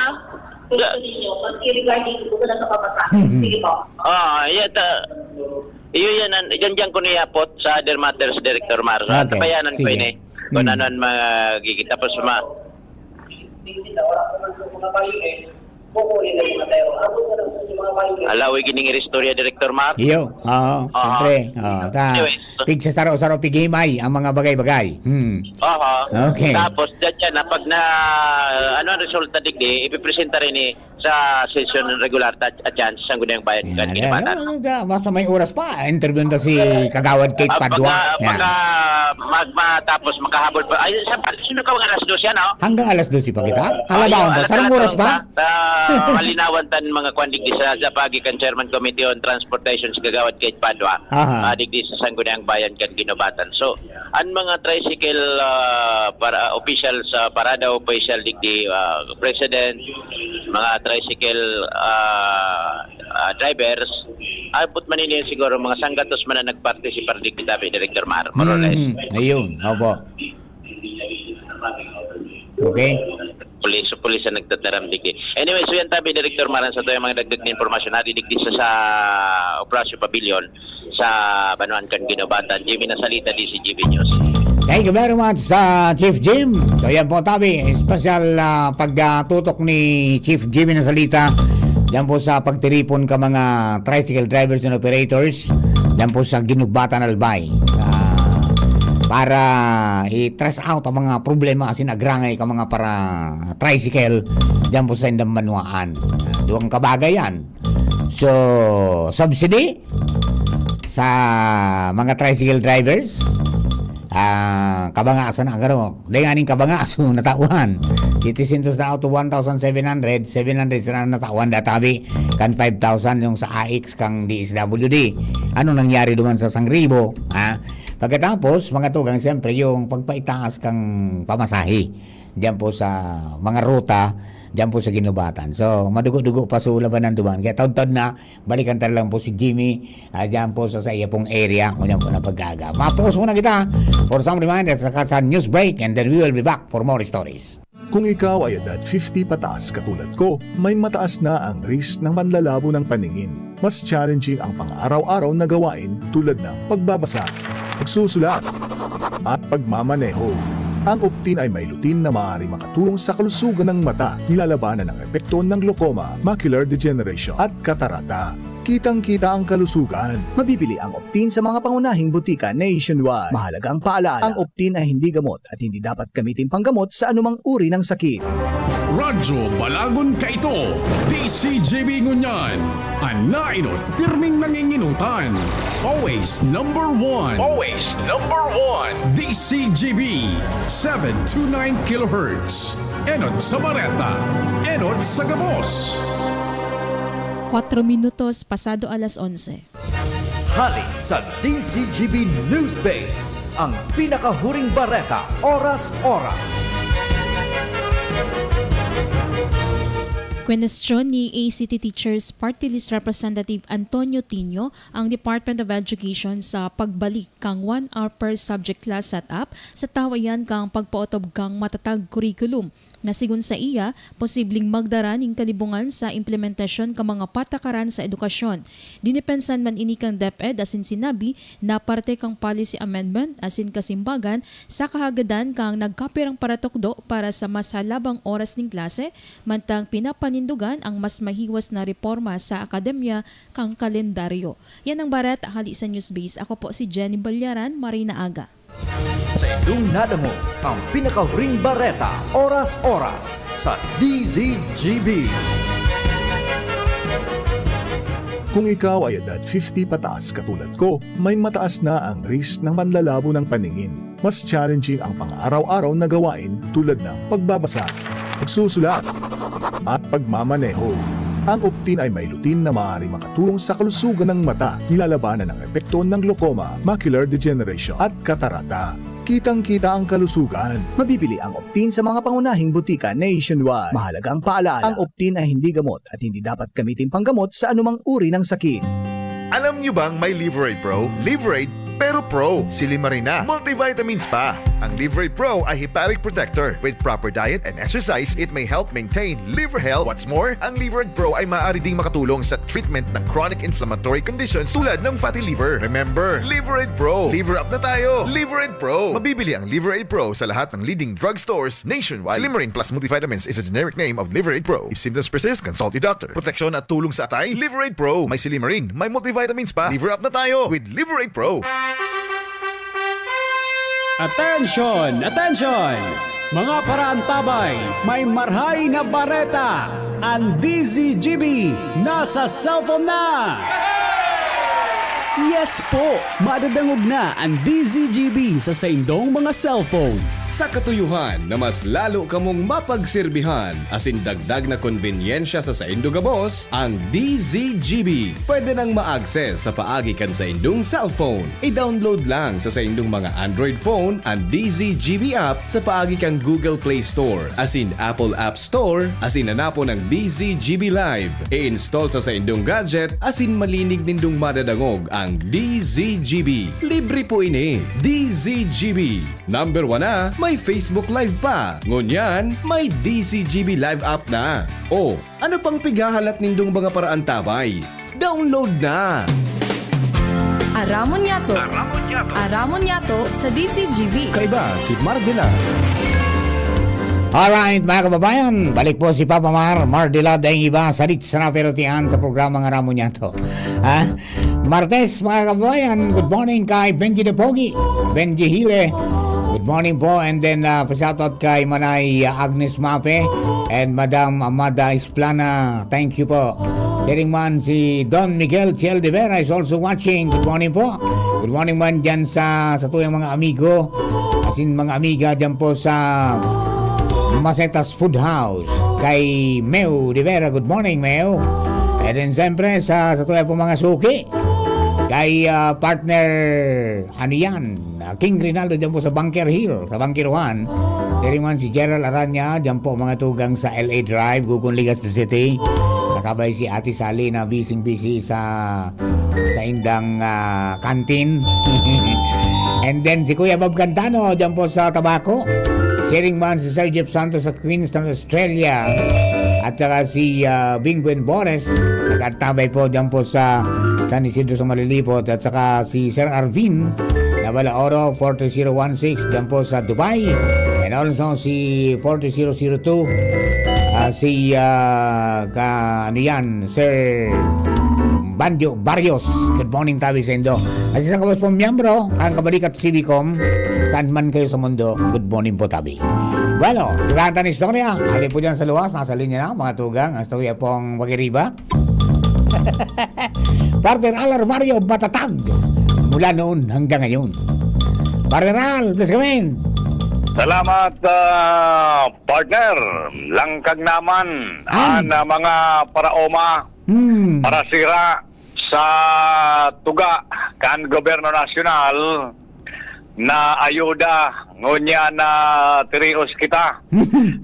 Gusto ninyo, pag i-regarding ko na sa papasa. Mhm. Sige po. Ah, yata. Iyo yan, an-, yan, yan ko niyapot sa other matters, Director Mar. So, Okay, tapayanan ko sige. ini. Kung Mm. ano ang magiging. Tapos ma-, Alawi gining istorya, Director Mar. Iyo, oo, Ah. siyempre. Oo, ta, Anyway, so pigsasaro-saro, pighimay ang mga bagay-bagay. Hmm. Aha. Okay. Tapos, dyan, dyan, na pag na, ano ang resulta, digdi, ipipresenta rin ni sa sesyon regular ta, at yan, sa Sangguniang Bayan, Yan, kan yan. Ginibatan. Ah, da, basta may oras pa, interview na si Kagawad Kate Ah, Padua. pagka, Yan. pagka mag-, matapos, makahabol pa. Ay, sa, sino ka mga alas dose, ano? Hanggang alas dose pa kita? Kalabaw Ayun, pa. alas Sarong dose oras pa? Sa malinawan tan mga kwan digdi sa, sa pagi kan Chairman Committee on Transportation, si Kagawad Kate Padua. Aha. Ah, digdi sa Sangguniang Bayan, kan Ginobatan. So, ang mga tricycle, ah, para, official sa parada, official digdi, ah, president, mga tricycle, ah, ah, drivers, abot man ini siguro mga sanggatos man ang nagparticipar digdi tabi, Director Mar, more or less. Mm, ayun, opo. Okay. Pulis, pulis ang nagtataram digdi. Anyway, so yan tabi, Director Mar, sa to yung mga dagdag na impormasyon na digdi sa, sa Operasyon Pavilion. Sa Banwaan kan Ginobatan, Jimmy Nasalita, D C G B News. Thank you very much, sa Chief Jim. So, yan po, tabi, special, ah, pagtutok ni Chief Jimmy Nasalita diyan po sa pagtiripon ka mga tricycle drivers and operators diyan po sa Ginobatan, Albay. Sa, para i-trace out ang mga problema asin agrangay ka mga para tricycle diyan po sa indang banwaan. Ah, duwang kabagay yan. So, subsidy sa mga tricycle drivers. Ah, kabanga sana, garo. Dai nganing kabanga, so natawan. Sitisientos na out of one thousand seven hundred, seven hundred sana natawan, databi kan five thousand yung sa A X kang D S W D. Ano nangyari duman sa sangribo, ha? Pagkatapos, mga tugang, siyempre, yung pagpaitaas kang pamasahe diyan po sa mga ruta, diyan po sa Ginobatan. So, madugo-dugo pa sa ulabanan duman. Kaya taud-taud na, balikan ta lang po si Jimmy, ah, diyan po sa, sa iya pong area, kung yan po na pag-aga. Mapos muna kita for some reminder, saka sa news break, and then we will be back for more stories. Kung ikaw ay edad fifty pataas katulad ko, may mataas na ang risk ng panlalabo ng paningin. Mas challenging ang pang-araw-araw na gawain tulad ng pagbabasa, pagsusulat, at pagmamaneho. Ang Optin ay may lutein na maaari makatulong sa kalusugan ng mata, nilalabanan ang epekto ng glaucoma, macular degeneration, at katarata. Kitang-kita ang kalusugan. Mabibili ang Optin sa mga pangunahing butika nationwide. Mahalaga ang paalala, ang Optin ay hindi gamot at hindi dapat gamitin panggamot sa anumang uri ng sakit. Radyo Balagon kaito, D C G B ngunyan. An nainot, pirming nanginginotan. Always number one. Always number one. D C G B, seven two nine kilohertz. Enot sa Bareta, enot sa Gabos. Kwatro minutos pasado alas onse. Hali sa D C G B News Base, ang pinakahuring bareta, oras-oras. Kwenestyon ni A C T Teachers Party List Representative Antonio Tinio ang Department of Education sa pagbalik kan one hour per subject class setup sa tawayan kan pagpaotob kan matatag kurikulum na sigon saiya, posibleng magdara nin kalibongan sa implementasyon kan mga patakaran sa edukasyon. Dinepensahan man ini kan DepEd asin sinabi na parte kan policy amendment asin kasimbagan sa kahagadan kan nagkapirang paratukdo para sa mas halabang oras nin klase, mantang pinapanindogan ang mas mahiwas na reporma sa akademya kan kalendaryo. Yan ang bareta hali sa Newsbase. Ako po si Jenny Balyaran. Maray na aga. Saindong nadangog ang pinakahuring bareta, oras-oras, sa D Z G B. Kung ikaw ay edad fifty pataas katulad ko, may mataas na ang risk ng panlalabo ng paningin. Mas challenging ang pang-araw-araw na gawain tulad ng pagbabasa, pagsusulat, at pagmamaneho. Ang Optin ay may lutein na maaaring makatulong sa kalusugan ng mata, nilalabanan ang epekto ng glaucoma, macular degeneration, at katarata. Kitang-kita ang kalusugan. Mabibili ang Optin sa mga pangunahing butika nationwide. Mahalagang paalaala, ang Optin ay hindi gamot at hindi dapat gamitin panggamot sa anumang uri ng sakit. Alam nyo bang may Liverade Pro? Liverade, pero Pro. Si Limarina, multivitamins pa. Ang Liverade Pro ay hepatic protector. With proper diet and exercise, it may help maintain liver health. What's more, ang Liverade Pro ay maaari ding makatulong sa treatment ng chronic inflammatory conditions tulad ng fatty liver. Remember, Liverade Pro. Liver up na tayo. Liverade Pro. Mabibili ang Liverade Pro sa lahat ng leading drugstores nationwide. Limarine Plus Multivitamins is a generic name of Liverade Pro. If symptoms persist, consult your doctor. Proteksyon at tulong sa atay, Liverade Pro. May Limarine, may multivitamins pa. Liver up na tayo with Liverade Pro. Attention! Attention! Mga paraantabay, may marhay na bareta! An D Z G B nasa cellphone na! Yes po! Madadangog na an D Z G B sa saindong mga cellphone. Sa katuyohan na mas lalo kamong mapagserbihan asin dagdag na konbenyensya sa saindo gabos, ang D Z G B pwede nang ma-access sa paagi kan saindong cellphone. I-download lang sa saindong mga Android phone an D Z G B app sa paagi kan Google Play Store asin Apple App Store asin hanapon ang D Z G B Live. I-install sa saindong gadget asin malinig nindong madadangog ang D Z G B. Libre po ini. D Z G B. Number one na, may Facebook Live pa. Ngunyan, may D Z G B Live app na. O, ano pang pighahalat nindong mga paraantabay? Download na! Aramon Yato. Aramon Yato sa D Z G B. Kaiba si Marvela. Alright, mga kababayan, balik po si Papa Mar, Mardila, daing iba, salit sana pero tiyan sa programa ng Aramon Yato. Ha? Martes, mga kababayan, good morning kay Benji the Pogi, Benji Hile. Good morning po, and then uh, pa-shoutout kay Manay uh, Agnes Mape and Madam Amada Esplana. Thank you po. Siring man si Don Miguel Chel de Vera is also watching. Good morning po. Good morning man dyan sa, sa tuyang mga amigo, asin mga amiga dyan po sa Macetas Food House. Kay Meu de Vera, good morning, Meu. And then, siyempre, sa, sa tuyang po mga suki, kay ah, partner, ano yan, ah, King Rinaldo dyan po sa Bunker Hill, sa Bunker One. Siring man si Gerald Aranya, dyan po mga tugang sa L A Drive, Gugun, Legazpi City. Kasabay si Ate Sally na busy-busy sa, sa indang ah, canteen. And then si Kuya Bob Cantano, dyan po sa Tabaco. Siring man si Sir Jeff Santos sa Queenstown, Australia. At saka si ah, Bingwen Bores, nag-antabay po dyan po sa San Isidro sa Malilipot. At saka si Sir Arvin Navalaoro, four two zero one six, dyan po sa Dubai. And also si four two zero zero two, ah, si ah, ka, ano yan, Sir Banjo Barrios. Good morning, tabi sa indo. At sa kabos pong miyembro, ang kabalikat C B com, saan man kayo sa mundo, good morning po, tabi. Bueno, tugang ta an istorya. Hali po diyan sa luwas, nasa linya na, mga tugang, ang istorya pong pag-iriba. Partner Al Armario, matatag mula noon hanggang ngayon. Partner Al, please come in. Salamat, ah, partner. Langkag naman An? an, ah, mga paraoma, Hmm. parasira sa tuga kan gobyerno nasyonal na ayuda. Ngunyan na tirios kita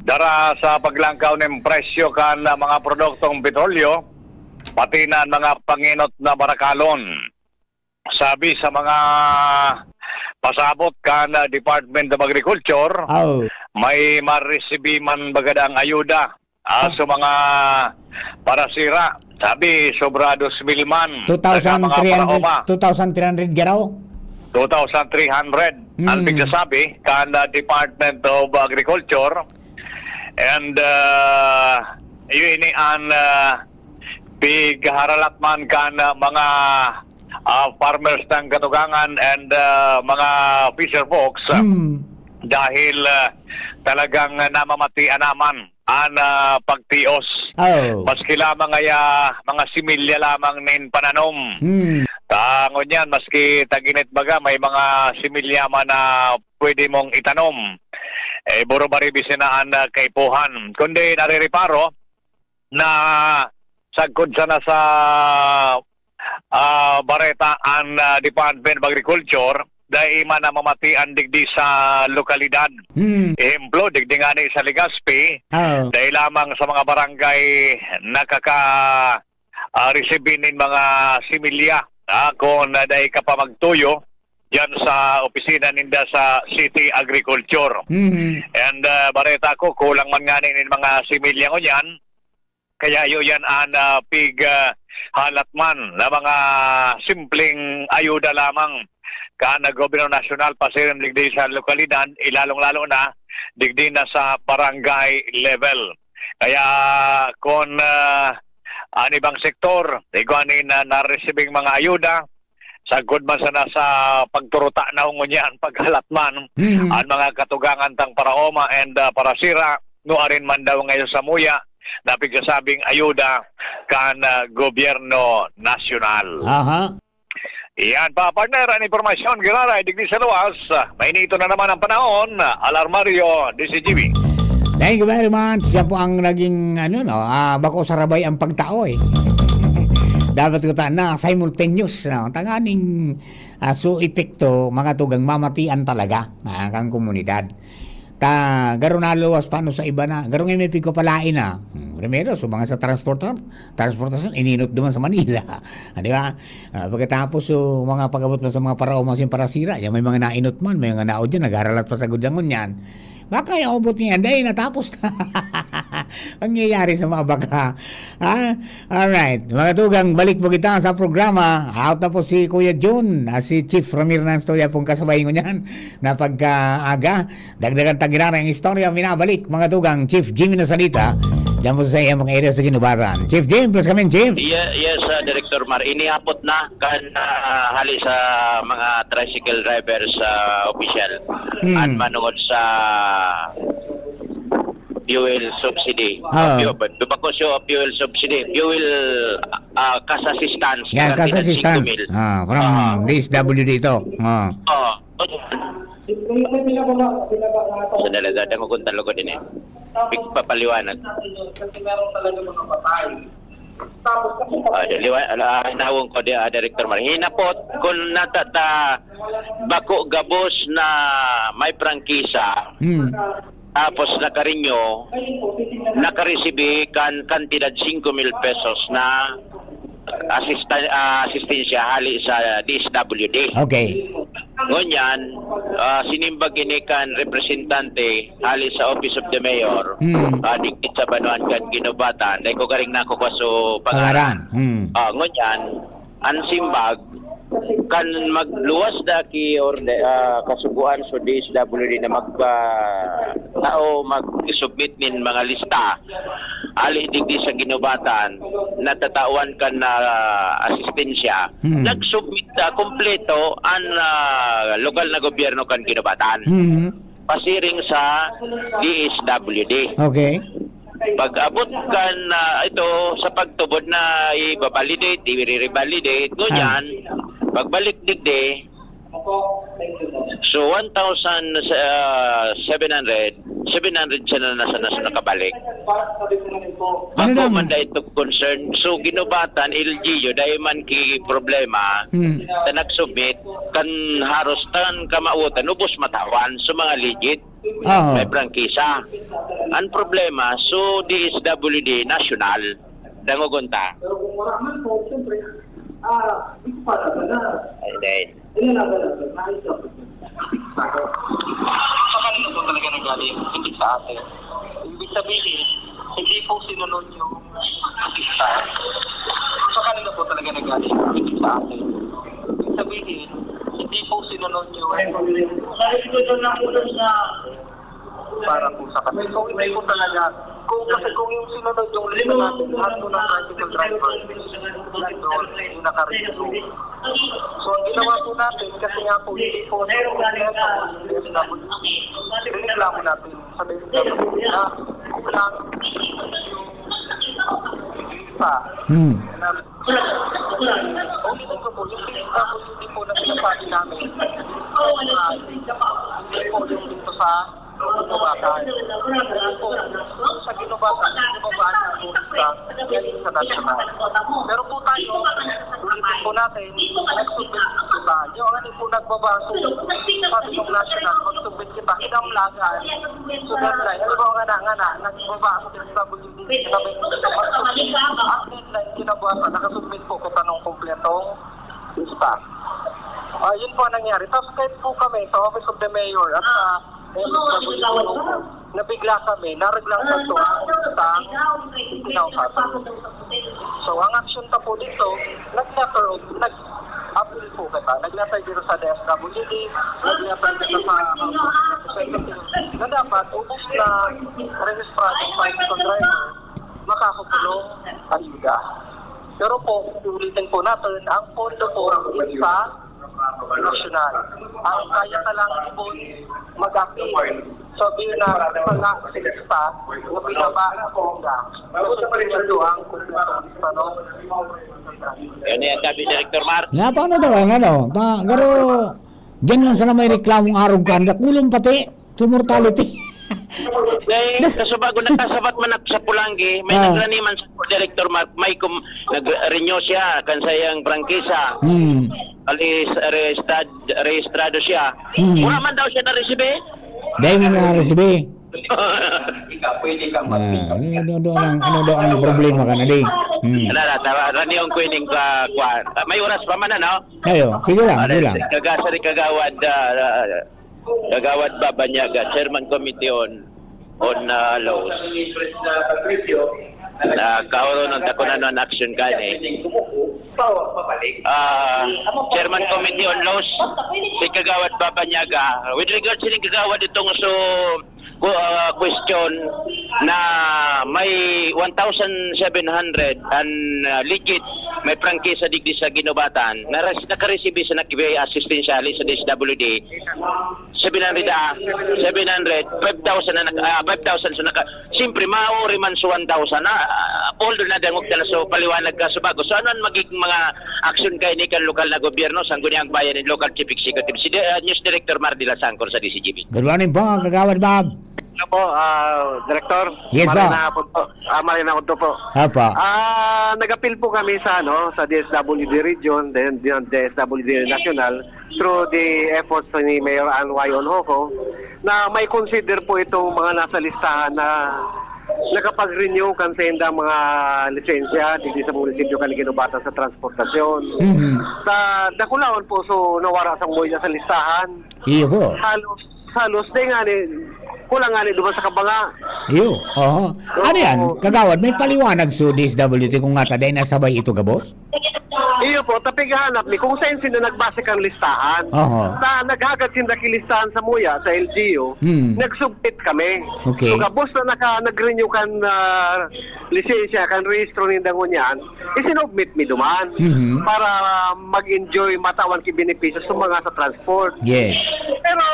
dara sa paglangkaw nin presyo kan mga produktong petrolyo, pati na mga panginot na barakalon. Sabi sa mga pasabot kan, ah, Department of Agriculture, Aw. may maresibi man baga daang ayuda, ah, Ah. sa mga parasira. Sabi, sobra dos mil man. Sa mga Two thousand three hundred, paraoma. two thousand three hundred garo? Two thousand three hundred. Ang Hmm. pigsasabi kan, ah, Department of Agriculture. And, ah, iyo ini an, ah, pighaharalat man kan, ah, mga, ah, farmers ng Katugangan and, ah, mga fisher folks, ah, Hmm. dahil, ah, talagang namamatian naman an, ah, pagtios. Oh. Maski lamang ngaya mga similya lamang nin pananom. Hmm. Ta, ngunyan, maski tag-init baga, may mga similya man na pwede mong itanom. Eh, buro-baribi sana an, ah, kaipuhan. Kundi narireparo na sagkod sana sa, ah, bareta an, ah, Department of Agriculture, dai man namamatian digdi sa lokalidad. Hmm. Ehemplo, digdi ngani sa Legazpi, Oo. dai lamang sa mga barangay nakaka-, ah, resibi nin mga similya, ah, kun, ah, dai ka pa magtuyo diyan sa opisina ninda sa City Agriculture. Mhm. And, ah, bareta ko, kulang man ngani nin mga similya ngunyan, kaya iyo yan an, ah, pig, ah, halat man na mga simpleng ayuda lamang kan gobyerno nasyonal pasiring digdi sa lokalidad, ilalong-lalo na digdi na sa barangay level. Kaya kun, ah, an ibang sektor, igwa nin, ah, naresibing mga ayuda, sagkod man sana sa pagturuta na ngunyan, paghalat man, Mhm. an mga katugangan tang paraoma and, ah, parasira, nuarin man daw ngayon samuya na pigsasabing ayuda kan, ah, gobyerno nasyonal. Aha. Iyan pa, partner, an impormasyon giraray digdi sa luwas. Ah, mainito na naman ang panahon. Al Armario, D Z G B. Thank you very much. Siya po ang naging, ano, no, ah, bako sarabay ang pagtao, eh. Dapat ko ta na simultaneous, no? Tanganing, ah, so epekto, mga tugang mamatian talaga, ah, kang komunidad. Ta, garo naluwas pa, no, sa iba na. Garo nga may pigpapalain na. Hmm, primero, so mga sa transportar-, transportasyon, ininot duman sa Manila. Ah, di ba? Ah, pagkatapos, so, mga pag-abot mo sa mga paraoma, sa parasira, yan, may mga nainot man, may mga naod yan, nagharalat pa sa gudyangon yan. Baka yung abot niya, dahil natapos na. Pangyayari sa mga baka. Ha? Alright. Mga tugang, balik po kita sa programa. Out na po si Kuya Jun, ah, si Chief Ramir ng Studio pong kasabay ko niyan na pagkaaga. Dagdagan ta giraray ang istorya, minabalik, mga tugang, Chief Jimmy Nasalita, diyan po sa iyang mga area sa Ginubatan. Chief Jim, please come in, Chief. Ye-, yes, ah, Director Mar. Iniapot na kan, ah, hali sa mga tricycle drivers, ah, official. Hmm. At manungod sa fuel subsidy. Ah. Fuel, bako siya fuel subsidy. Fuel, ah, cash assistance. Yan, cash assistance. Singko mil. Ah, from Ah. D S W D ito. Ah. Oo. Sandali, dadang ko kung talo ko din eh. Pagpapaliwanag. Ah, liwa-, ah, hinawon ko di, ah, Director Mar. Hinapot, kung natata-, bako gabos na may prangkisa, Hmm. tapos nakarinyo, nakaresibi kan kantidad singko mil pesos na asista-, ah, asistensya hali sa D S W D. Okay. Ngunyan, ah, sinimbag ini kan representante hali sa Office of the Mayor, Hmm. ah, dikit sa Banuan kan Ginubatan. Dai ko garing nakukwa so pangaran. Pangaran. Hmm. Ah, ngunyan, an simbag, kan magluwas da ki orde-, ah, kasugoan so D S W D na magpa-, tao mag-submit nin mga lista, hali digdi sa Ginubatan, natatawan kan, ah, asistensya, Hmm. nag-submit, ah, kompleto an, ah, lokal na gobyerno kan Ginubatan. Hmm. pasiring sa D S W D. Okay. Pag-abot kan, ah, ito, sa pagtubod na i-validate, i-revalidate, ngunyan, pagbalik digdi, so, one thousand, ah, seven hundred, seven hundred siya na nasa, nasa nakabalik. Ano Bako lang? man dahil ito concern. So, ginubatan, L G U, dahil man ki problema, Hmm. ta nag-submit, kan haros tan kamawotan, ubos matawan, so mga legit, Oo. may prangkisa. Ang problema, so D S W D national, dangogon ta. Pero kung wala man po, siyempre, ah, di ko pa alam na. Ay, dahil. Ayun na ba natin? Maayos na po. Sa kanila po talaga nanggaling, hindi sa atin. Ibig sabihin, hindi po sinunod yung lista. Sa kanila po talaga nanggaling, hindi sa atin. Ibig sabihin, hindi po sinunod yung Sabi ko doon lang po doon sa para po sa kanila. So, hindi po talaga, kung kasi kung yung sinunod yung lista natin, lahat po ng tricycle driver, doon, yung nakaregister. So, ang ginawa po natin, kasi nga po, hindi po, reklamo natin sa D S W D na kulang yung lista. Hmm. Ulitin ko po, yung lista po, hindi po na sinasabi namin. Ah, hindi po yung dito sa Ginubatan. Sa Ginubatan, Ginubatan ang lista, yan sa national. Pero po tayo, ulitin po natin, nag-submit po tayo. Ang ano po nagbaba, so, sabi ng national, mag-submit kita, kinamlagan. So, that's right. Ano ba nga na, nga na, nagbaba ako sa W D, sabi, mag-submit. Ang deadline, kinabukasan, nakasubmit po kita ng kompletong lista. Ah, yun po ang nangyari. Tapos kahit po kami sa Office of the Mayor at sa M S W, nabigla kami, naraglang sa to, sa kinausapan. So, ang action ta po dito, nag-letter of, nag-appeal po kita. Nag-letter dito sa D S W D, nag-letter dito sa, na dapat, ubos na rehistrado sa driver, makakakulong ayuda. Pero po, ulitin po natin, ang pondo po is sa nasyonal. Ang kaya na lang po mag-appeal. So, di na pala sa lista, na pinaba na po ang Gusto pa rin ito ang kumpleto, ano? Yan yan, sabi ni Director Mark. Nga, paano daw ang ano? Ta, garo, diyan lang sana may reklamong arog ka. Dakulon pati. To mortality. Dahil kasubago, nagkasabat man ako sa Pulanggi, may Ah. nagrani man sa Director Mark, may kum-, nag-renew siya, kan sayang prangkisa. Hmm. Alis, rehistad-, rehistrado siya. Hmm. Wala man daw siya na-receive eh. Dahil nga na-receive eh. Pwede ka Ah, ano, ano daw ang, ano daw ang problema ka na di? Hmm. Wala na, tawa, raniyon ko ining ka-, kwan. May oras pa man, ano? Ayo, sige lang, sige lang. Kaga-, sorry, Kagawad, ah, ah, Kagawad Babanyaga, Chairman Committee on, on, ah, Laws. Na kahuron ng takunan ng action ka ni. Ah, Chairman Committee on Laws, si Kagawad Babanyaga. With regards sa Kagawad itong so, ku-, ah, question na may one thousand seven hundred an, ah, legit, may prangkisa digdi sa Ginubatan, na res-, nakaresibi sa nag-, assistensya sa D S W D, seven hundred, ah, seven hundred, five thousand na nag-, ah, five thousand sa naka-, siyempre, mauri man sa one thousand na, ah, although na dangog ka na, so, paliwanag ka sa bago. So, ano ang magiging mga action kay ni kan lokal na gobyerno, Sangguniang Bayan and Local Chief Executive, si, ah, News Director Mar de la Sangcor sa D C G B? Good morning po, Kagawad Bob. Ano po, ah, Director? Yes, Maray po. na hapon po. Ah, maray na hapon po. Apo. Ah, nag-appeal po kami sa, ano, sa D S W D region, then, then D S W D national, through the efforts ni Mayor Ann Y. Onhoco, na may consider po itong mga nasa listahan na nakapag-renew kan saindang mga lisensya digdi sa munisipyo kan Ginubatan sa transportasyon. Mhm. Sa Dakulaon po, so, nawara sa mga sa listahan. Iyo po. Halos, halos, di nga ni, kulang nga ni duman sa kabanga. Iyo, oho. Oo. Ano yan, Kagawad? May paliwanag sa D S W D kung nga ta, dahil nasabay ito gabos? Iyo po, ta pighahanap mi kung saen sinda nagbase kan listahan. Oho. Ta naghagad sinda ki listahan sa muya, sa L G U, Hmm. nag-submit kami. Okay. So, gabos na naka-, nag-renew kan, ah, lisensya, kan rehistro ninda ngunyan, isinubmit mi duman Mhm. para mag-enjoy, matawan ki benepisyo sa mga sa transport. Yes. Pero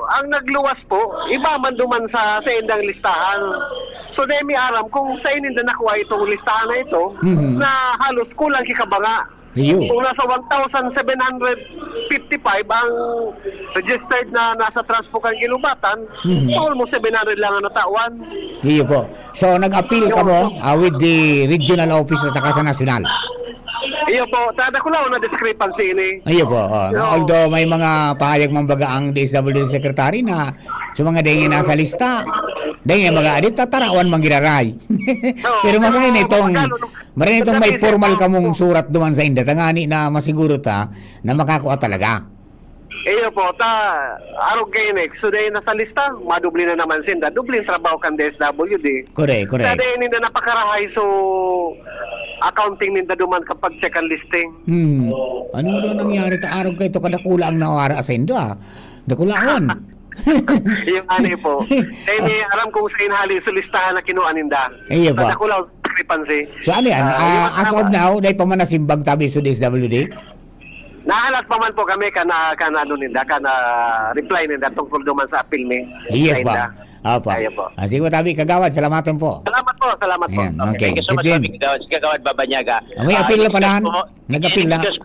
ang nagluwas po, iba man duman sa, sa indang listahan. So, dai mi aram kung sa ininda nakuha itong listahan na ito, Mhm. na halos kulang ki kabanga. Iyo. Kung nasa one thousand seven hundred fifty-five ang registered na nasa transpo kan ginubatan, Mhm. so almost seven hundred lang ang natawan. Iyo po. So, nag-appeal Iyo kamo, po. ah, with the regional office at saka sa nasyonal? Iyo po. Ta-, dakulaon na discrepancy ini. Iyo po, oh. Iyo. Although may mga pahayag man baga ang D S W D secretary na sa mga dai nasa lista, dai mga adit, tatarawan man giraray. Oo. Pero masahin Pero itong, magkano, marin itong may magkano formal po? Kamong surat duman sa inda, tangani na masiguro ta na makakua talaga. Iyo po, ta, arog kay Nick, so dai nasa lista, madubli na naman sinda, dubling trabaho kan D S W D. Correct, correct. Sa dai ninda napakarahay, so accounting ninda duman kapag check ang listing. Hmm. Ano daw nangyari ta? Arog kay to kadakula ang nawara sa indo, ah. Dakulaon. Yung ani po. Dai mi aram kung sa inhali sa listahan na kinuha ninda. Iyo po. Sa dakulaon, discrepancy. So, ano yan? Ah, Ah, yung as of tama. now, dai pa man nasimbag tabi sa D S W D? Nahalat pa man po kami kan, ah, kan ano ninda, kan, ah, reply ninda tungkol duman sa appeal mi. Yes, Sa po. inda. Opo. Ayo po. Ah, sige po, tabi, kagawad, salamaton po. Salamat po, salamat po. Ayan, Okay. okay. Thank you so much, Jim. Kagawad. Si Kagawad Babanyaga. Ah, may Ah, appeal na pala. in-excuse po, Nag-appeal na. in-excuse,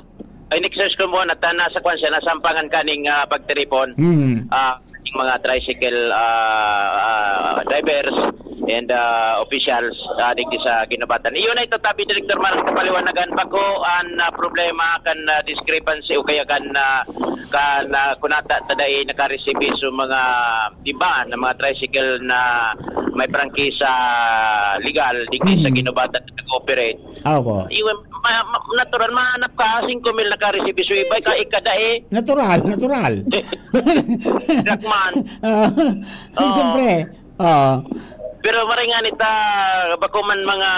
in-excuse ko muna, ta-, nasa kwan siya, nasampangan kaning, ah, pagtiripon. Hmm. Ah, yung mga tricycle, ah, ah, drivers and, ah, officials, ah, digdi sa Guinobatan. Iyon ay tatabi, Director, man, kapaliwanagan. Bako an, ah, problema kan, ah, discrepancy o kaya kan, ah, kan, ah, kunata ta dai nakareceive so mga iba na mga tricycle na may prangkisa legal digdi sa Mm. Guinobatan na nag-ooperate. Opo. Iwan, ma-, ma-, natural, mahanap ka, singko mil naka-receive, so iba ka, ikada eh. Natural, natural. Dakman. Ah, Oo. siyempre. Oo. Pero maray nga nita, bako man mga,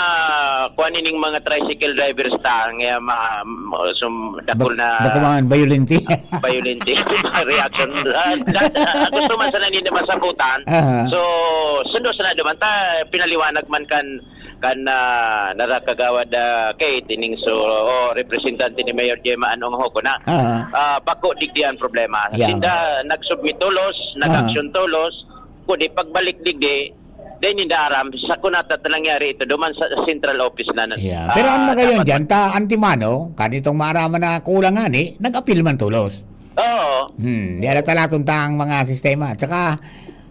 kuwan ining mga tricycle drivers ta, nga ma-, ma-, sum-, dakul Bak-, na bako man, violente. violente reaction. Ah, da-, ah, gusto man sana nila masabutan. Aha. So, sundo sana duman ta, pinaliwanag man kan, kan, ah, nara Kagawad, ah, Kate, ining so, o representante ni Mayor Gemma Anong Hoco na, Ah. ah, bako digdi an problema. Yeah. Sinda nagsubmit tolos, Ah. nag-action tolos, kundi pagbalik digdi, dai ninda aram sa kunata ta nangyari ito duman sa central office na, Yeah. ah, Pero ang magayon dapat dyan, ta antimano, kanitong maaraman na kulang ngani, nag-appeal man tolos. Oo. Hmm, di ala talaton ta ang mga sistema. At saka,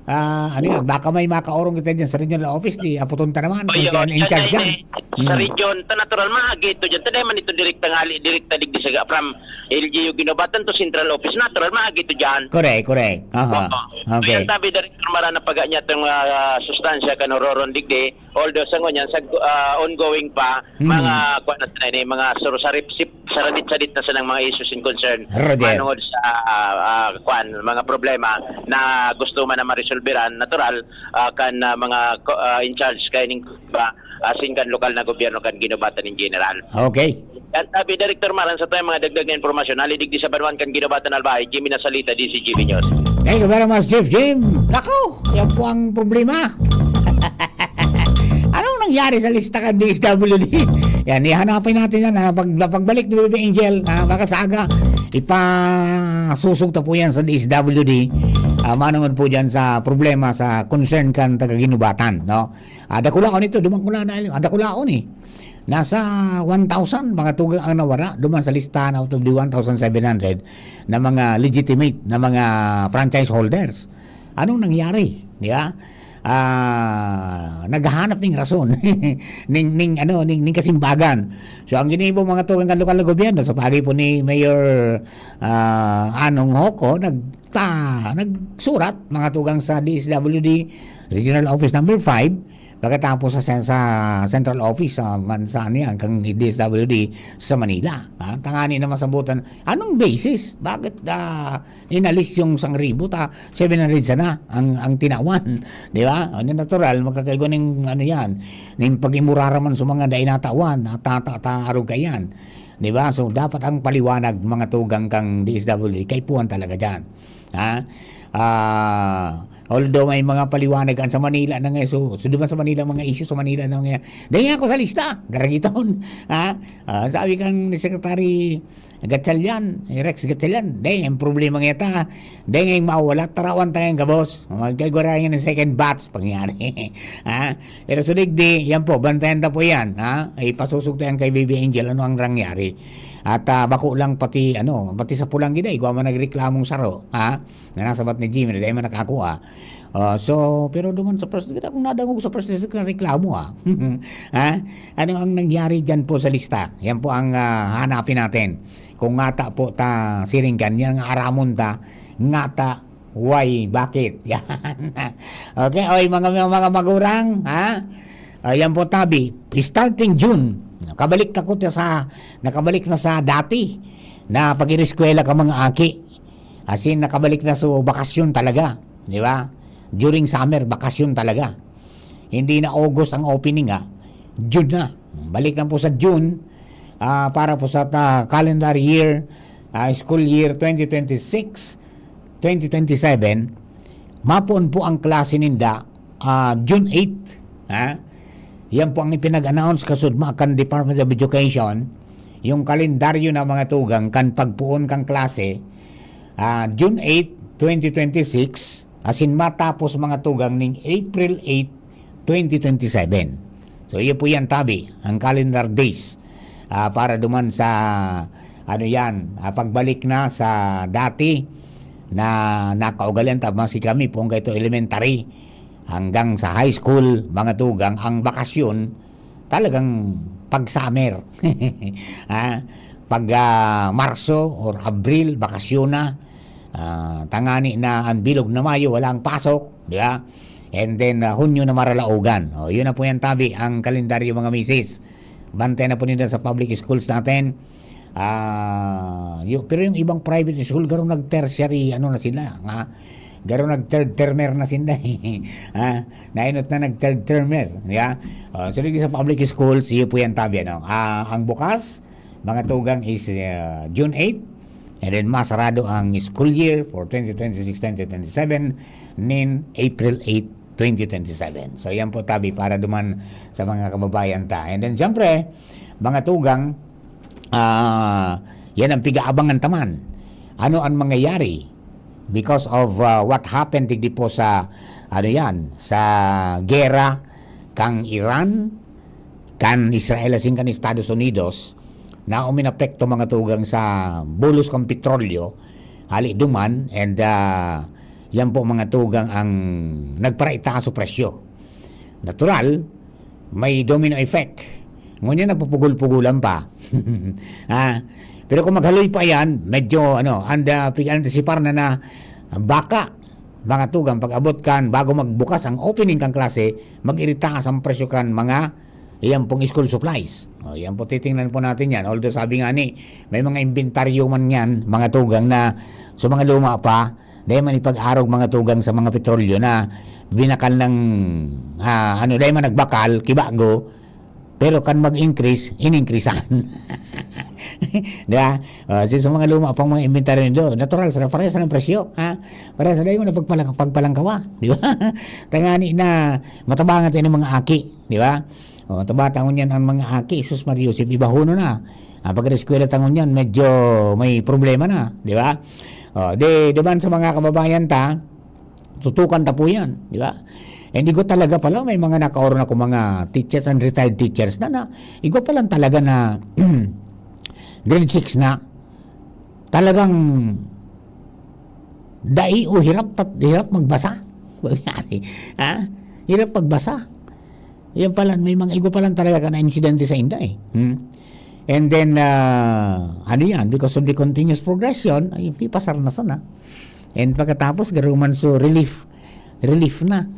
ah, ano yan, baka may makaorong kita dyan sa regional office, di aputon ta naman O, kung yun. siya ang in Siya charge na dyan. ini, sa Hmm. region, ta natural, maagi ito dyan. Ta dai man ito direkta ngali, direkta digdi sa, from L G U Guinobatan to central office, natural, maagi ito dyan. Correct, correct. Aha. Oo. Okay. Kaya tabi, Director, marana paga niya itong, ah, sustansya kan ororon digdi. Although sa ngunyan, sa, ah, ongoing pa, Hmm. mga, kuwan na tayo, mga sur-, sarip-, sip-, saradit-sadit na sanang mga issues and concern. Roger. Manungod sa, ah, ah, kuwan, mga problema na gusto man na maresolberan, natural, ah, kan, ah, mga ko-, ah, in charge kaining ba, asin kan lokal na gobyerno kan Guinobatan in general. Okay. Yan, tabi, Director Maran, sa tayong mga dagdag na impormasyon, hali digdi sa banwaan kan Guinobatan, Albay, Jimmy Nasalita, D C G B News. Thank you very much, Chief Jim. Nako, yan po ang problema. Anong nangyari sa lista kan D S W D? Yan, ihanapan natin yan, ha? Pag, pagbalik ni Baby Angel, ha, baka sa aga, ipasusog ta po yan sa D S W D. Ah, manungod po dyan sa problema sa concern kan taga Guinobatan, no? Ah, dakulaon ito, duman ko lang na, ah, dakulaon eh. Nasa one thousand mga tugang ang nawara duman sa listahan out of the one thousand seven hundred na mga legitimate na mga franchise holders. Anong nangyari? Di ba? Ah, naghahanap ning rason, ning, ning, ano, ning, ning kasimbagan. So, ang ginibo mga tugang kan lokal na gobyerno, sa pagi po ni Mayor, ah, Anong Hoco, nag-, ah, nagsurat mga tugang sa D S W D Regional Office number five, pagkatapos sa sen-, sa central office sa man-, sa ano yan, kang D S W D sa Manila. Ah, tangani na masabutan, anong basis? Bakit, ah, inalis yung sangribo ta seven hundred sana ang, ang tinawan? Di ba? Ano, natural, magkakaigo ning ano yan, ning pag-imurara man sa mga dai natawan, na tata-, ta-, arog kaiyan. Di ba? So, dapat ang paliwanag, mga tugang kang D S W D, kaipuhan talaga dyan. Ha? Ah, Although may mga paliwanag kan sa Manila na ngayon, so, so duman sa Manila, mga issue sa Manila na ngayon. Dahil ako sa lista, daragiton. Ha? Ah, sabi kan ni Secretary Gatchalian, eh, Rex Gatchalian, dahil ang problema ngayon ta, dahil ngayon mawala, tarawan tayo ang gabos. Magkagwara yan ng second batch, pangyari. Ha? Pero so digdi, yan po, bantayan ta po yan. Ha? Ipasusog tayo kay Baby Angel, ano ang nangyari. At ah, bako lang pati, ano, pati sa pulang gida, igwa man nagreklamong saro. Ha? Na nasabat ni Jimmy, dahil man nakakua. Ah, so, pero duman sa press, kita kung nadangog sa press, na reklamo, ah. Ha? Ano ang nangyari dyan po sa lista? Yan po ang ah, hanapin natin. Kung ngata po ta siringkan, yan nga aramon ta, ngata, why, bakit? Yan. Okay, oy, mga, mga, mga magurang, ha? Ah, yan po, tabi. Starting June, nakabalik na ko sa, nakabalik na sa dati na pag-iriskwela ka mga aki. As in, nakabalik na sa bakasyon talaga. Di ba? During summer, bakasyon talaga. Hindi na August ang opening, ah. June na. Balik na po sa June, ah, para po sa ta- calendar year, ah, school year twenty twenty-six, twenty twenty-seven. Mapoon po ang klase ninda, ah, June eight. Ha? Yan po ang ipinag-announce kasudma kan Department of Education. Yung kalendaryo ng mga tugang kan pagpoon kan klase, ah, June eight, twenty twenty-six, as in matapos mga tugang ning April eight, twenty twenty-seven. So, iyo po yan, tabi, ang calendar days. Ah, para duman sa, ano yan, ah, pagbalik na sa dati na nakaugalian ta, maski kami, kung kaito elementary, hanggang sa high school, mga tugang, ang bakasyon, talagang pag summer. Ha? Pag ah, Marso or Abril, bakasyon na. Ah, tangani na ang bilog na Mayo, walang pasok, di ba? And then, ah, Hunyo na maralaogan. O, yun na po yan, tabi, ang kalendaryo, mga misis. Bantay na po nila sa public schools natin. Ah, yu- pero yung ibang private school, garo nag-tertiary, ano na sila, nga, garo nag-third termer na sila. Ha? Nainot na nag-third termer, di ba? O, so, dito sa public schools, iyo po yan, tabi, ano? Ah, ang bukas, mga tugang is ah, June eight, and then masarado ang school year for twenty twenty-six twenty twenty-seven nin April eight, twenty twenty-seven. So, yan po, tabi, para duman sa mga kababayan ta. And then, siyempre, mga tugang, ah, yan ang pigaabangan taman. Ano ang mangyayari because of ah, what happened digdi po sa, ano yan, sa gera kang Iran, kan Israel asin kan Estados Unidos, na uminapekto, mga tugang, sa bulos kan petrolyo, hali duman, and ah, yan po, mga tugang, ang nagparaitaas sa presyo. Natural, may domino effect. Ngunyan, napupugol-pugulan pa. Ah, pero kung maghaloy pa yan, medyo, ano, anda, pig-antisipar na na baka, mga tugang, pag-abot kan, bago magbukas ang opening kan klase, mag-iritaas ang presyo kan mga iyan pong school supplies. O, yan po, titingnan po natin yan. Although, sabi nga ni, may mga inventaryo man yan, mga tugang, na sa mga luma pa, dahil man ipag-arog, mga tugang, sa mga petrolyo na binakal ng, ah, ano, dahil man nagbakal, kibago, pero kan mag-increase, in-increasean. Di ba? O, so, sa mga luma pang mga inventaryo nito, natural, sa parehas ng presyo, ha? Parehas na yung pagpalang, pagpalangkawa, di ba? Tangani na matabangan tayo ng mga aki, di ba? O, taba tangon yan ang mga aki, sus Maria Joseph, ibahono na. Ah, pag-eskwela tangon yan, medyo may problema na, di ba? O, di, duman sa mga kababayan ta, tutukan ta po yan, di ba? And igwa talaga pala, may mga nakaoron ako, mga teachers and retired teachers na, na igwa pa lang talaga na grade six na, talagang dai o hirap, tat-, hirap magbasa. Ha? Hirap magbasa. Yan pala, may mga igwa pa lang talaga ka na insidente sa inda eh. Hmm? And then, ah, ano yan, because of the continuous progression, ay, ipasar na sana. And pagkatapos, garuman so relief, relief na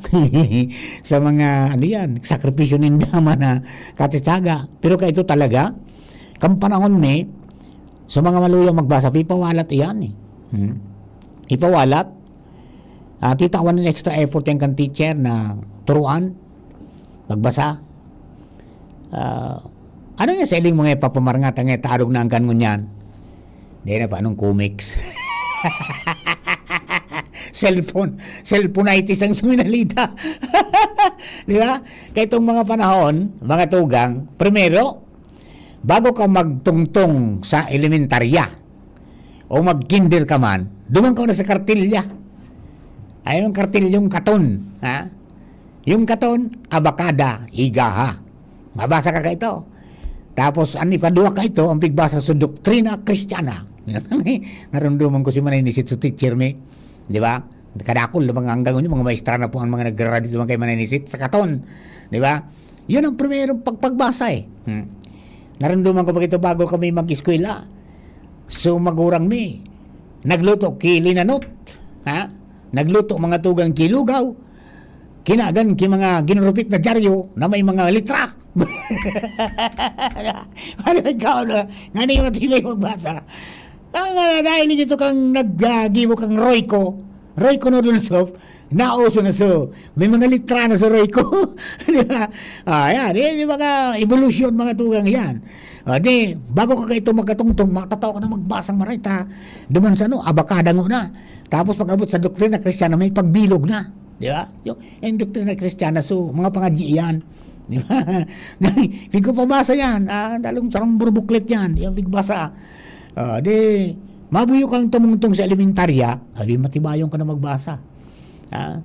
sa mga, ano yan, sakripisyo ninda man na katsatsaga. Pero kaito talaga, kan panahon mi, sa mga maluya magbasa, pipawalat iyan eh. Hmm? Ipawalat, ah, titawan ng extra effort yan kan teacher na turuan, magbasa. Ah, ano yung sa iling mga ipapamarngat ang itarog na ang kan ngunyan? Di na pa, anong comics? cellphone, cellphoneitis ang suminalita. Di ba? Kaya itong mga panahon, mga tugang, primero, bago ka magtungtong sa elementarya o mag-kinder ka man, duman ka na sa kartilya. Ayun ang kartilyong katon, ha? Yung katon, abakada, higaha. Mabasa ka kaito. Tapos, ang ikaduwa kaito, ang pigbasa sa Doktrina Kristiyana. Narunduman ko si Manay Nisit sa teacher mi. Di ba? Kadakol, mga hanggang ngayon, mga maestra na po ang mga nag-graduate naman kay Manay Nisit sa katon. Di ba? Yun ang primerong pagpagbasa eh. Hmm. Narunduman ko pa ito bago kami mag-eskwela. So, magurang mi. Nagluto ki linanot. Ha? Nagluto mga tugang ki lugaw. Kinagan ki mga ginurupit na dyaryo na may mga litra. Ano ikaw na? Nga na yung matibay magbasa. Ang, ah, dahil ito kang naggibo kang Royco. Royco noodle soup. Nauso na so. May mga litra na sa Royco. Di ba? Ah, yan. Yan yung mga evolution, mga tugang yan. Ah, di, bago ka kaito magkatungtong, matataw ka na magbasang marayta. Duman sa ano, abakada na. Tapos pag-abot sa doktrina Kristiyana, may pagbilog na. Di ba? Yung, yung doktrina Kristiyana, so, mga pangadyi yan. Di ba? Pigpapabasa yan. Ah, dalong sarong burbuklet yan. Yung pigbasa. Ah, di, mabuyo kang tumungtong sa elementarya, abi, matibayon ka na magbasa. Ah,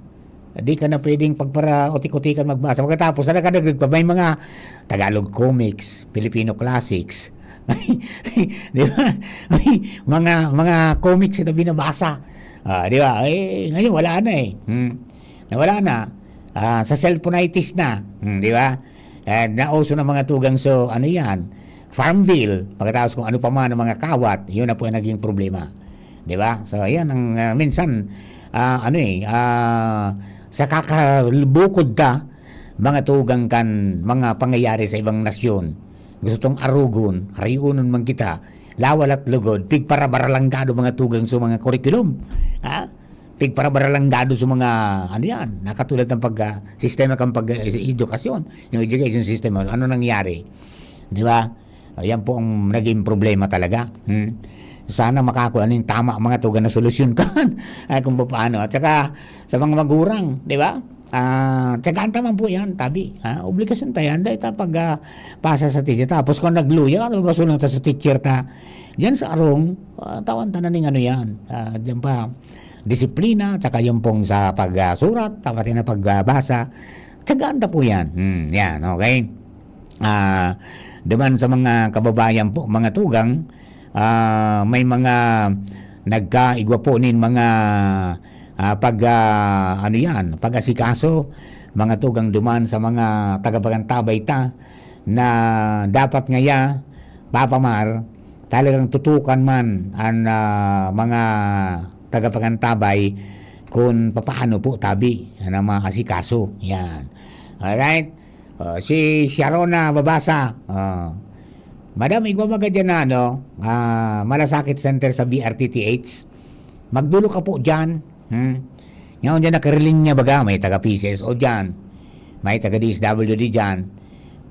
di ka na pwedeng pagpara-utik-utikan magbasa. Pagkatapos, na nakadagdag pa, may mga Tagalog comics, Filipino classics. Di ba? Mga, mga comics na binabasa. Ah, di ba? Eh, ngayon, wala na eh. Hmm. Nawala na. Ah, sa cellphoneitis na. Hmm, di ba? Eh, nauso ng mga tugang so, ano yan? Farmville. Pagkatapos kung ano pa man ang mga kawat, yun na po ang naging problema. Di ba? So, ayan ang, ah, minsan, ah, ano eh, ah, sa kakabukod ta, mga tugang kan mga pangyayari sa ibang nasyon. Gusto tong arugon, arayunon man kita, lawal at lugod, pigparabaralanggado mga tugang sa mga curriculum. Ha? Pigparabaralanggado sa mga, ano yan, nakatulad ng pag, ah, sistema kang pag, ah, edukasyon, yung education system, ano nangyari? Di ba? Ayan po ang naging problema talaga. Hmm. Sana makakua nin tama mga tugang na solusyon kan, ah, kung paano. At saka, sa mga magurang, di ba? Ah, tsagaan ta man po yan, tabi. Ah, obligasyon ta yan. Dahil ta pag, ah, pasa sa teacher. Tapos kung nagluya, ano ba sulang ta sa teacher ta? Diyan sa arong, ah, tawan ta na ning ano yan. Ah, diyan pa, disiplina, tsaka yung pong sa pagsurat, pati na pagbasa. Tsagaan ta po yan. Hmm, yan, okay? Ah, duman sa mga kababayan po, mga tugang, ah, may mga nagkaigwa po nin mga, ah, pag, ah, ano yan, pag-asikaso, mga tugang duman sa mga tagapagantabay ta na dapat ngaya, Papa Mar, talagang tutukan man ang, ah, mga tagapagantabay kung papaano po tabi na maasikaso. Yan. Alright? Ah, si Sharona Babasa, ah, Madam, igwa baga dyan na, ano, ah, malasakit center sa B R T T H. Magdulo ka po dyan. Hmm? Ngayon dyan, nakariling niya baga, may taga P C S O dyan. May taga D S W D dyan.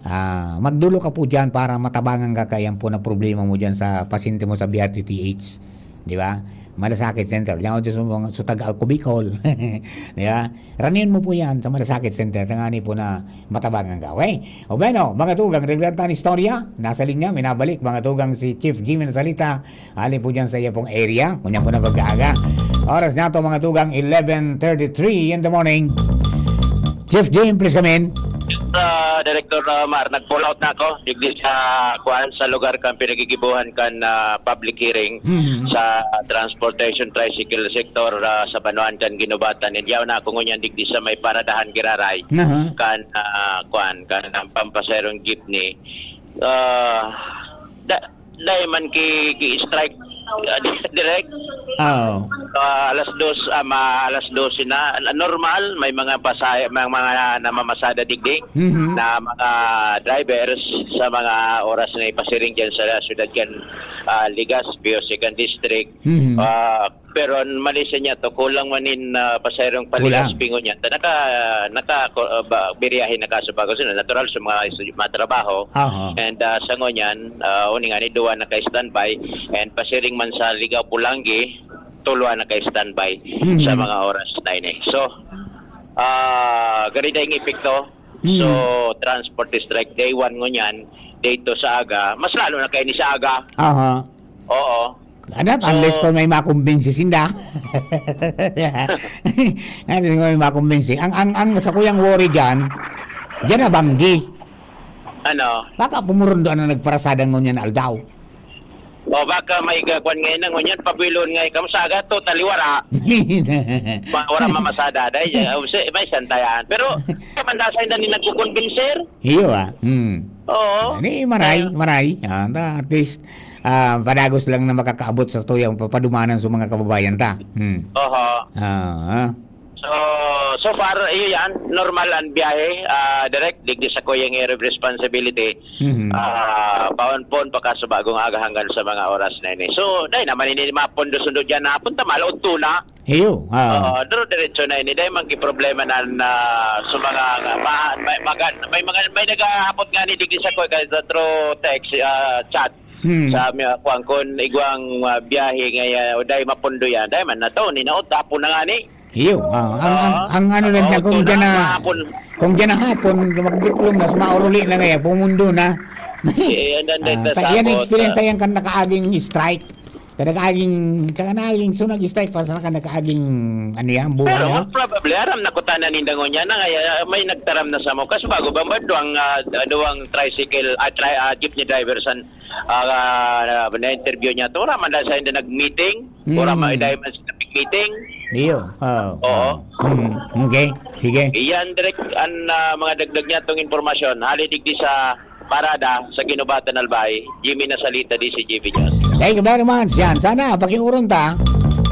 Ah, magdulo ka po dyan para matabangan ka kaya po na problema mo dyan sa pasyente mo sa B R T T H. Di ba? Malasakit center. Yan, dyan sa mga, sa taga Alco Bicol. Di ba? Ranion mo po yan sa Malasakit Center. Tangani po na matabangan ka. Okay? O bueno, mga tugang, reglan tan istorya. Nasa linya, minabalik, mga tugang, si Chief Jimmy Nasalita. Alin po dyan sa iyo pong area. Kunya po na pag-aaga. Oras na to, mga tugang, eleven thirty-three in the morning. Chief Jim, please come in. Uh, Director uh, Mar, nag-pull out na ako. Digdi sa, kuan, sa lugar kan pinagigibuhan kan uh, public hearing mm-hmm. sa transportation tricycle sector uh, sa Banuan kan Ginubatan. Indiyaw na ako ngunyan digdi sa may paradahan Giraray. Uh-huh. Kan, uh, kuan, kan ang pampaserong jeepney. Uh, da, dahil man ki, ki-strike uh, direct. Oh. Uh, alas dos, ama, alas dose na. Normal, may mga pasay, may mga namamasada digdi mm-hmm. na mga drivers sa mga oras na ipasiring dyan sa syudad kan uh, Legazpi o Second District. Mm-hmm. Uh, pero mali sa niya to, kulang man in uh, pasayrong paligas pingo niya. Ta naka, naka uh, ba, biriyahe na kaso bago sila. Natural sa mga, mga trabaho. Uh-huh. And uh, sa ngunyan, uh, uning ani duwa naka-standby. And pasiring man sa Ligao Pulangi, tulo na kay standby Mhm. sa mga oras na ini. So, ah, gari na yung epekto. Mhm. So, transport strike day one ngunyan, dito sa aga. Mas lalo na kayo ni sa aga. Aha. Oo. Ano, unless So pa may makumbinsi sinda. Unless may makumbinsi. Ang, ang, ang sa kuyang worry dyan, dyan na banggi. Ano? Baka pumurundo na nagparasada ngunyan na aldaw. O baka may gagwan ngayon na ngunyan, pabilon ngayon kamo sa aga, totally wara. Ma-, wara mamasada, dahil, uh, si-, may santayan. Pero, mandasay na ni nagkukumbinser. Iyo, ah. Hmm. Oo. Ni maray, Ah. maray. Ah, ta-, at least, ah, padagos lang na makakaabot sa tuyang papadumanan sa mga kababayan ta. Hmm. Oho. Ah, ah. So, so far, iyo yan. Normal ang biyahe, ah, direct, digdi sa kuyang area of responsibility. Mhm. Ah, paon-paon pa ka sa bagong aga hanggang sa mga oras na ini. So, dahil naman ini mapondo-sundo dyan na punta, malaot to na. Iyo, ah. Oo, dire-diretso na ini. Dahil man problema na, na sa mga, ma-, may, maga-, may mga, may naghahapot nga ni digdi sa ko, kahit sa through text, ah, chat. Hmm. Sa mi-, kuwan, kun igwang, ah, biyahe nga yan, o dahil mapundo yan, dahil man na to, ninaot, hapon na nga ni. Iyo, ah, ang, ang, Oo. ang ano lang Oo, dyan, kung ito na, dyan na, mahapon. kung dyan na hapon, magdiplom na, sumauruli na ngayon, pumundo na. Eh, yan ang Ah, nagsasagot, ta-, yan experience ah. tayo kan nakaaging strike. Kan nakaaging, kan nakaaging, so nag-strike para sa kan nakaaging, ano yan, buhay Pero na? most probably, aram na kutana ninda ngunyan na nga, ah, may nagtaram na sa mo. Kasi bago ba, ba, duwang, ah, duwang tricycle, ah, tri-, ah, jeepney driver san, ah, na, na-interview niya. Ito, wala man dahil sa hindi nag-meeting, Hmm. wala man dahil man sa meeting. Iyo, ah, Oo. ah, hmm, okay, sige. Iyan, direct, ang, ah, mga dagdag niya itong impormasyon. Hali digdi sa parada sa Guinobatan, Albay, Jimmy Nasalita, D C G B News. Thank you very much. Yan. Sana, pakiuron ta.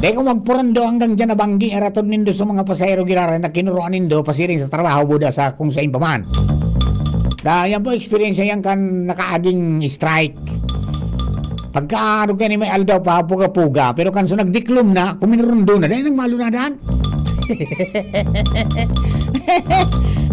Dahil kung magpurando hanggang dyan na banggi, aratod nindo sa mga pasahero giraray na kinuruan nindo, pasiring sa trabaho, buda sa kung saan pa man. Da, yan po, experience yan kan nakaaging strike. Pagka, ano ka ni may aldaw pa, puga-puga. Pero kan so nagdiklom na, kuminurundo na. Dahil nang malunadan.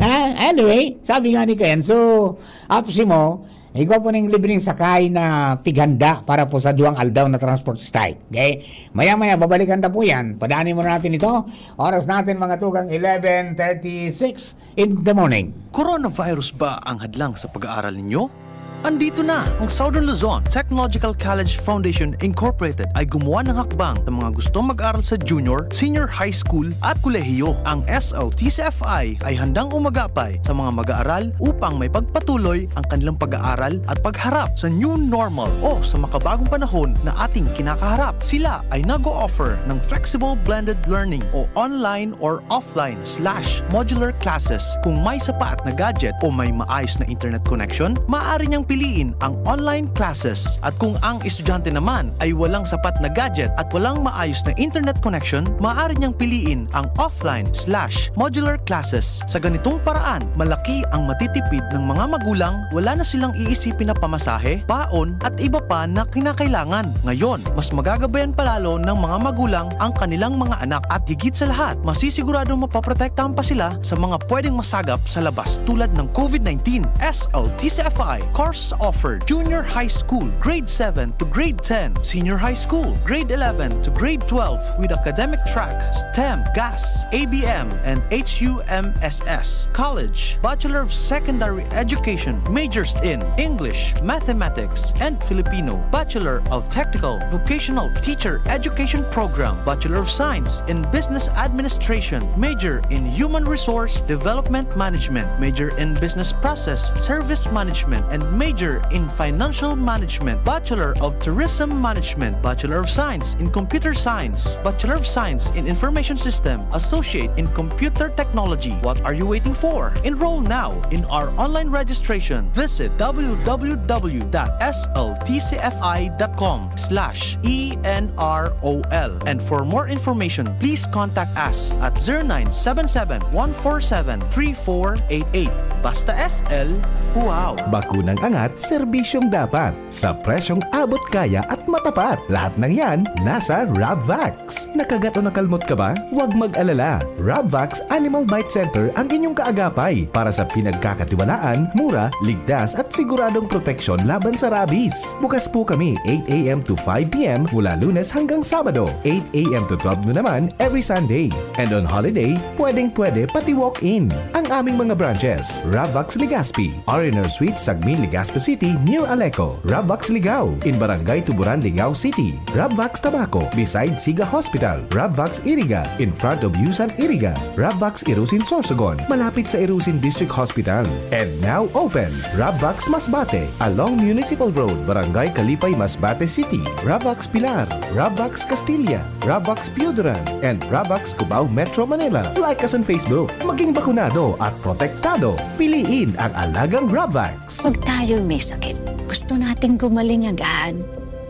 Ah, anyway, sabi nga ni Ken, so, Apsi mo, igwa po ning libreng sakay na pighanda para po sa duwang aldaw na transport strike. Okay? Maya-maya, babalikan ta po yan. Padaanin muna natin ito. Oras natin, mga tugang, eleven thirty-six in the morning. Coronavirus ba ang hadlang sa pag-aaral ninyo? Andito na! Ang Southern Luzon Technological College Foundation Incorporated ay gumawa ng hakbang sa mga gustong mag-aral sa junior, senior high school at kolehiyo. Ang S L T C F I ay handang umagapay sa mga mag-aaral upang maipagpatuloy ang kanilang pag-aaral at pagharap sa new normal o sa makabagong panahon na ating kinakaharap. Sila ay nag-o-offer ng flexible blended learning o online or offline slash modular classes. Kung may sapat na gadget o may maayos na internet connection, maaari niyang piliin ang online classes. At kung ang estudyante naman ay walang sapat na gadget at walang maayos na internet connection, maaari niyang piliin ang offline slash modular classes. Sa ganitong paraan, malaki ang matitipid ng mga magulang, wala na silang iisipin na pamasahe, baon, at iba pa na kinakailangan. Ngayon, mas magagabayan palalo ng mga magulang ang kanilang mga anak at higit sa lahat, masisiguradong mapoprotektahan pa sila sa mga pwedeng masagap sa labas tulad ng COVID nineteen. S L T C F I course offered junior high school, grade seven to grade ten, senior high school, grade eleven to grade twelve with academic track STEM, GAS, A B M, and H U M S S. College, Bachelor of Secondary Education, majors in English, Mathematics, and Filipino, Bachelor of Technical Vocational Teacher Education Program, Bachelor of Science in Business Administration, major in Human Resource Development Management, major in Business Process Service Management, and major in Financial Management, Bachelor of Tourism Management, Bachelor of Science in Computer Science, Bachelor of Science in Information System, Associate in Computer Technology. What are you waiting for? Enroll now in our online registration. Visit w w w dot s l t c f i dot com slash e n r o l. And for more information, please contact us at zero nine seven seven, one four seven, three four eight eight. Basta S L, wow! Bakunang at serbisyong dapat sa presyong abot kaya at matapat. Lahat ng yan nasa Rabvax. Nakagat o nakalmot ka ba? Huwag mag-alala. Rabvax Animal Bite Center ang inyong kaagapay para sa pinagkakatiwalaan, mura, ligtas at siguradong proteksyon laban sa rabies. Bukas po kami eight a m to five p m mula Lunes hanggang Sabado, eight a m to twelve noon naman every Sunday. And on holiday, pwedeng-pwede pati walk-in. Ang aming mga branches, Rabvax Legazpi, R and R Suite, Sagmin, Legazpi City, near Aleco. Rabvax Ligao, in Barangay Tuburan, Ligao City. Rabvax Tabaco, beside Siga Hospital. Rabvax Iriga, in front of Yusan Iriga. Rabvax Irusin Sorsogon, malapit sa Irusin District Hospital. And now open, Rabvax Masbate, along Municipal Road, Barangay Kalipay, Masbate City. Rabvax Pilar, Rabvax Castilla, Rabvax Pioduran, and Rabvax Cubao, Metro Manila. Like us on Facebook. Maging bakunado at protektado. Piliin ang alagang Rabvax. Pag tayo'y may sakit, gusto nating gumaling agad.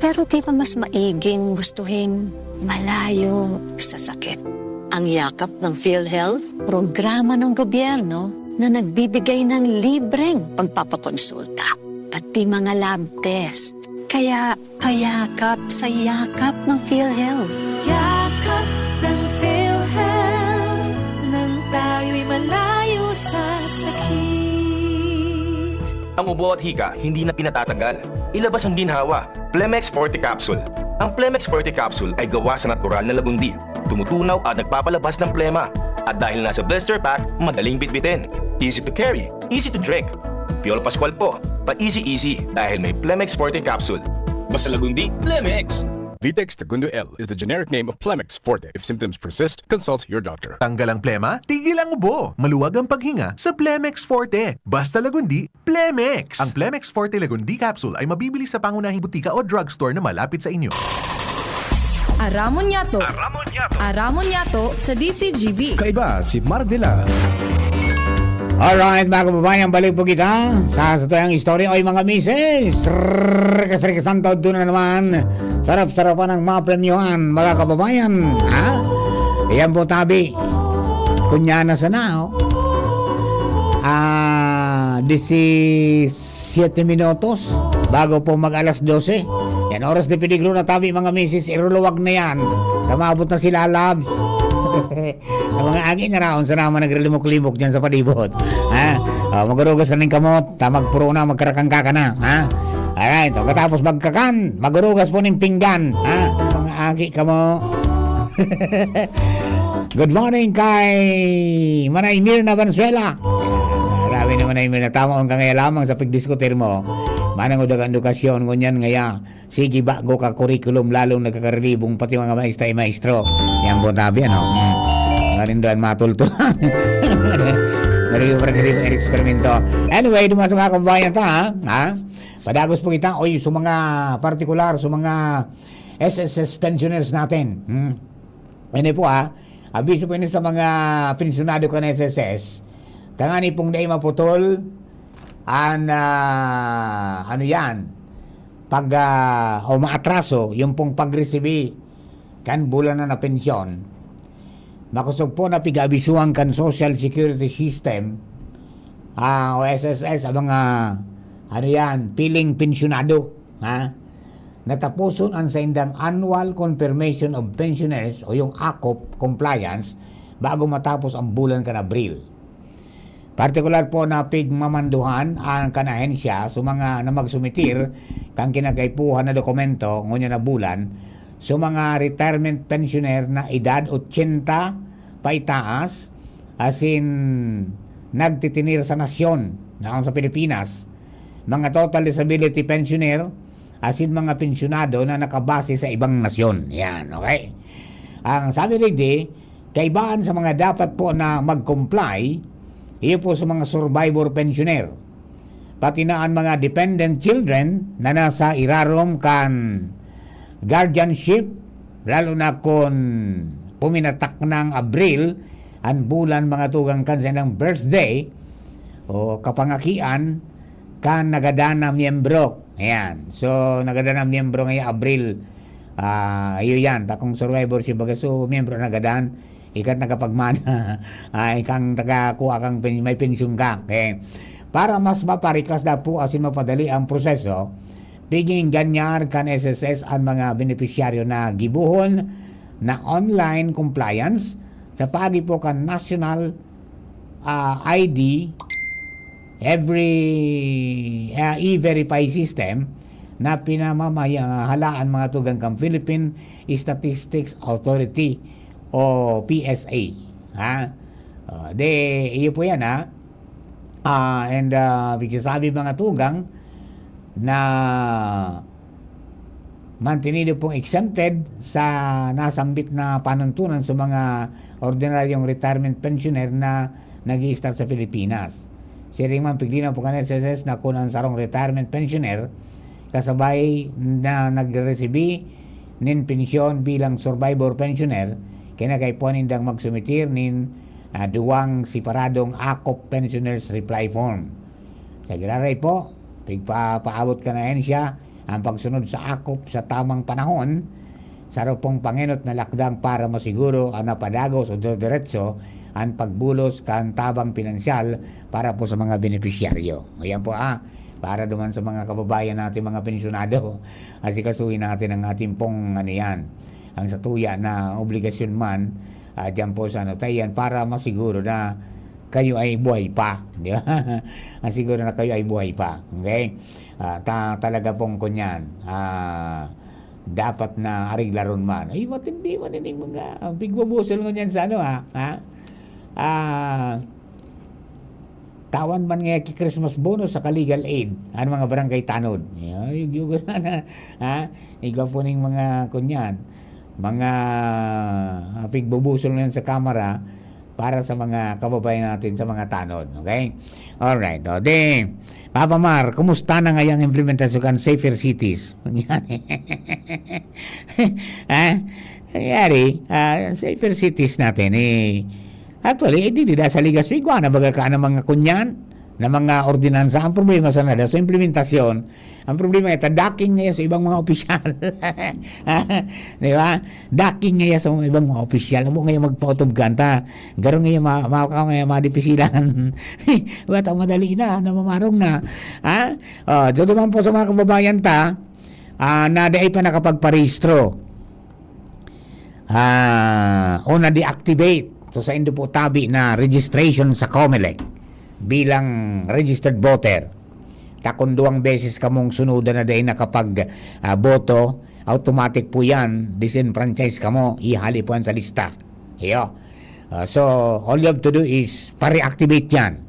Pero di ba mas maiging gustuhin malayo sa sakit? Ang yakap ng PhilHealth, programa ng gobyerno na nagbibigay ng libreng pagpapakonsulta, pati mga lab test. Kaya payakap sa yakap ng PhilHealth. Yakap ng PhilHealth, nang tayo'y malayo sa sakit. Ang ubo at hika, hindi na pinatatagal. Ilabas ang ginhawa. Plemex Forte Capsule. Ang Plemex Forte Capsule ay gawa sa natural na lagundi. Tumutunaw at nagpapalabas ng plema. At dahil nasa blister pack, madaling bitbitin. Easy to carry, easy to drink. Piolo Pascual po, pa-easy-easy dahil may Plemex Forte Capsule. Basta lagundi, Plemex! Vitex Tagundo L is the generic name of Plemex Forte. If symptoms persist, consult your doctor. Tanggal ang plema, tigil ang ubo. Maluwag ang paghinga sa Plemex Forte. Basta lagundi, Plemex! Ang Plemex Forte Lagundi Capsule ay mabibili sa pangunahing butika o drugstore na malapit sa inyo. Aramon Yato. Aramon Yato sa D C G B. Kaiba si Mar de la Alright, mga kababayan, balik po kita sa satuyang istorya. Oy, mga misis, Rikas-rikas ang taod na naman. Sarap-sarapan ang mga premyohan, mga kababayan. Ha? Ayan po, tabi. Kunya na sana, oh. Ah, disisyete minutos bago po mag alas dose. Yan, oras de peligro na tabi, mga misis, iruluwag na yan. Kamabot na sila, labs. Ang mga agi na raon sa naman nagrilimok-limok dyan sa palibot. Ha? O, magurugas na ning kamot, ta magpuro na, magkarakangkaka na. Ha? Alright, o katapos magkakan, magurugas po ning pinggan. Ha? Mga agi kamo. Good morning kay Manay Mirna Valenzuela. Grabe naman, Manay Mirna. Tama, ang kangaya lamang sa pagdiskutir mo. Manang udagang edukasyon, ngunyan ngaya. Sige, bago ka curriculum, lalong nagkakaribong pati mga maestra y maestro. Yan po, tabi, ano? Hmm. Ngayon doon, matultulan. Nariyo pa rin eksperimento. Anyway, dumas mga kababayan ta, ha? Ha? Padagos po kita, oy, sa mga partikular, sa mga S S S pensioners natin. Hmm. Ini po, ha? Abiso po ini sa mga pensyonado kan S S S. Tangani pong dai maputol an, ah, ano yan, pag, ah, o maatraso yung pong pagresibi kan bulan na na pensyon. Makosog po na pig-aabisuhan kan Social Security System, ah, o S S S, ang mga, ano yan, piling pensyonado, ha? Nataposon ang saindang Annual Confirmation of Pensioners o yung akop compliance bago matapos ang bulan kan Abril. Partikular po na pigmamanduhan ang kan ahensya sa mga na magsumitir kan kinakaipuhan na dokumento ngunyan na bulan sa mga retirement pensioner na edad ochenta paitaas, asin nagtitinir sa nasyon na sa Pilipinas, mga total disability pensioner, asin mga pensyonado na nakabase sa ibang nasyon. Yan, okay? Ang sabi digdi, kaibahan sa mga dapat po na mag-comply, iyo po sa mga survivor pensioner. Pati na ang mga dependent children na nasa irarom kan guardianship, lalo na kun puminatak ng Abril, ang bulan mga tugang kan sa ilang birthday o kapangakian kan nagadan na miyembro. Ayan. So, nagadan na miyembro ngayong Abril. Ah, iyo yan. Takong survivorship baga. So, miyembro nagadan. Ikat nakapagmana. Ah, ikang taga kuha kang pen- may pension ka. Okay. Para mas maparikas daw po asin mapadali ang proseso, pigin ganyar kan S S S an mga benepisyaryo na gibohon na online compliance sa paagi po kan national, ah, I D, every, ah, e-verify system na pinamamahalaan mga tugang kan Philippine Statistics Authority o P S A. Ha? Ah, de, iyo po yan, ha? Ah, and, ah, pigsasabi mga tugang na mantenido pong exempted sa nasambit na panuntunan sa mga ordinaryong retirement pensioner na nag-i-start sa Pilipinas. Siring man, piglinaw po kan S S S na kun ang sarong retirement pensioner kasabay na nagre-resibi nin pensyon bilang survivor pensioner, kinakaipuhan nindang magsumitir nin, ah, duwang separadong akop pensioners reply form. Sa giraray po, pigpapaabot kan ahensya ang pagsunod sa akop sa tamang panahon, saro pong pangenot na lakdang para masiguro an napadagos o diretso an pagbulos kan tabang pinansyal para po sa mga benepisyaryo. Ayan po, ah, para duman sa mga kababayan natin, mga pensyonado, asikasuhin natin ang atin pong, ano yan, ang satuya na obligasyon man, ah, dyan po sa ano, tayo yan, para masiguro na kayo ay buhay pa, di ba? Masiguro na kayo ay buhay pa, okay? Ah, ta-, talaga pong kunyan, ah, dapat na areglaron man. Ay, matindi man ining mga pigbubusol ngunyan sa ano, ha? Ha? Ah, tawan man ngaya ki Christmas bonus saka legal aid an mga barangay tanod. Ay, yugo na, ha? Igwa po ning mga kunyan, mga, ah, pigbubusol ngunyan sa Kamara para sa mga kababayan natin sa mga tanod, okay? Alright, o, di, Papa Mar, kumusta na ngayang implementasyon kan Safer Cities? Ha? Nangyari, ah, Safer Cities natin, eh, actually, eh, di, di da sa Legazpi, igwa na baga ka ng mga kunyan, na mga ordinansa. Ang problema sana da sa implementasyon, ang problema ito, daking ngaya sa ibang mga opisyal. Di ba? Daking ngaya sa mga ibang mga opisyal. Amo ngaya magpautubgan ta. Garo ngaya ma-, ma-, ngaya madipisilan. Wata madali na, namamarong na. Ha? Oh, so duman po sa mga kababayan ta, ah, na di ay pa nakapagparehistro. Ah, o na-deactivate. So, saindo po tabi na registration sa Comelec bilang registered voter. Ta kun duwang beses kamong sunodan na dai nakapag, ah, boto, automatic po yan, disenfranchise kamo, ihali po yan sa lista. Iyo. Ah, so, all you have to do is pa-reactivate yan.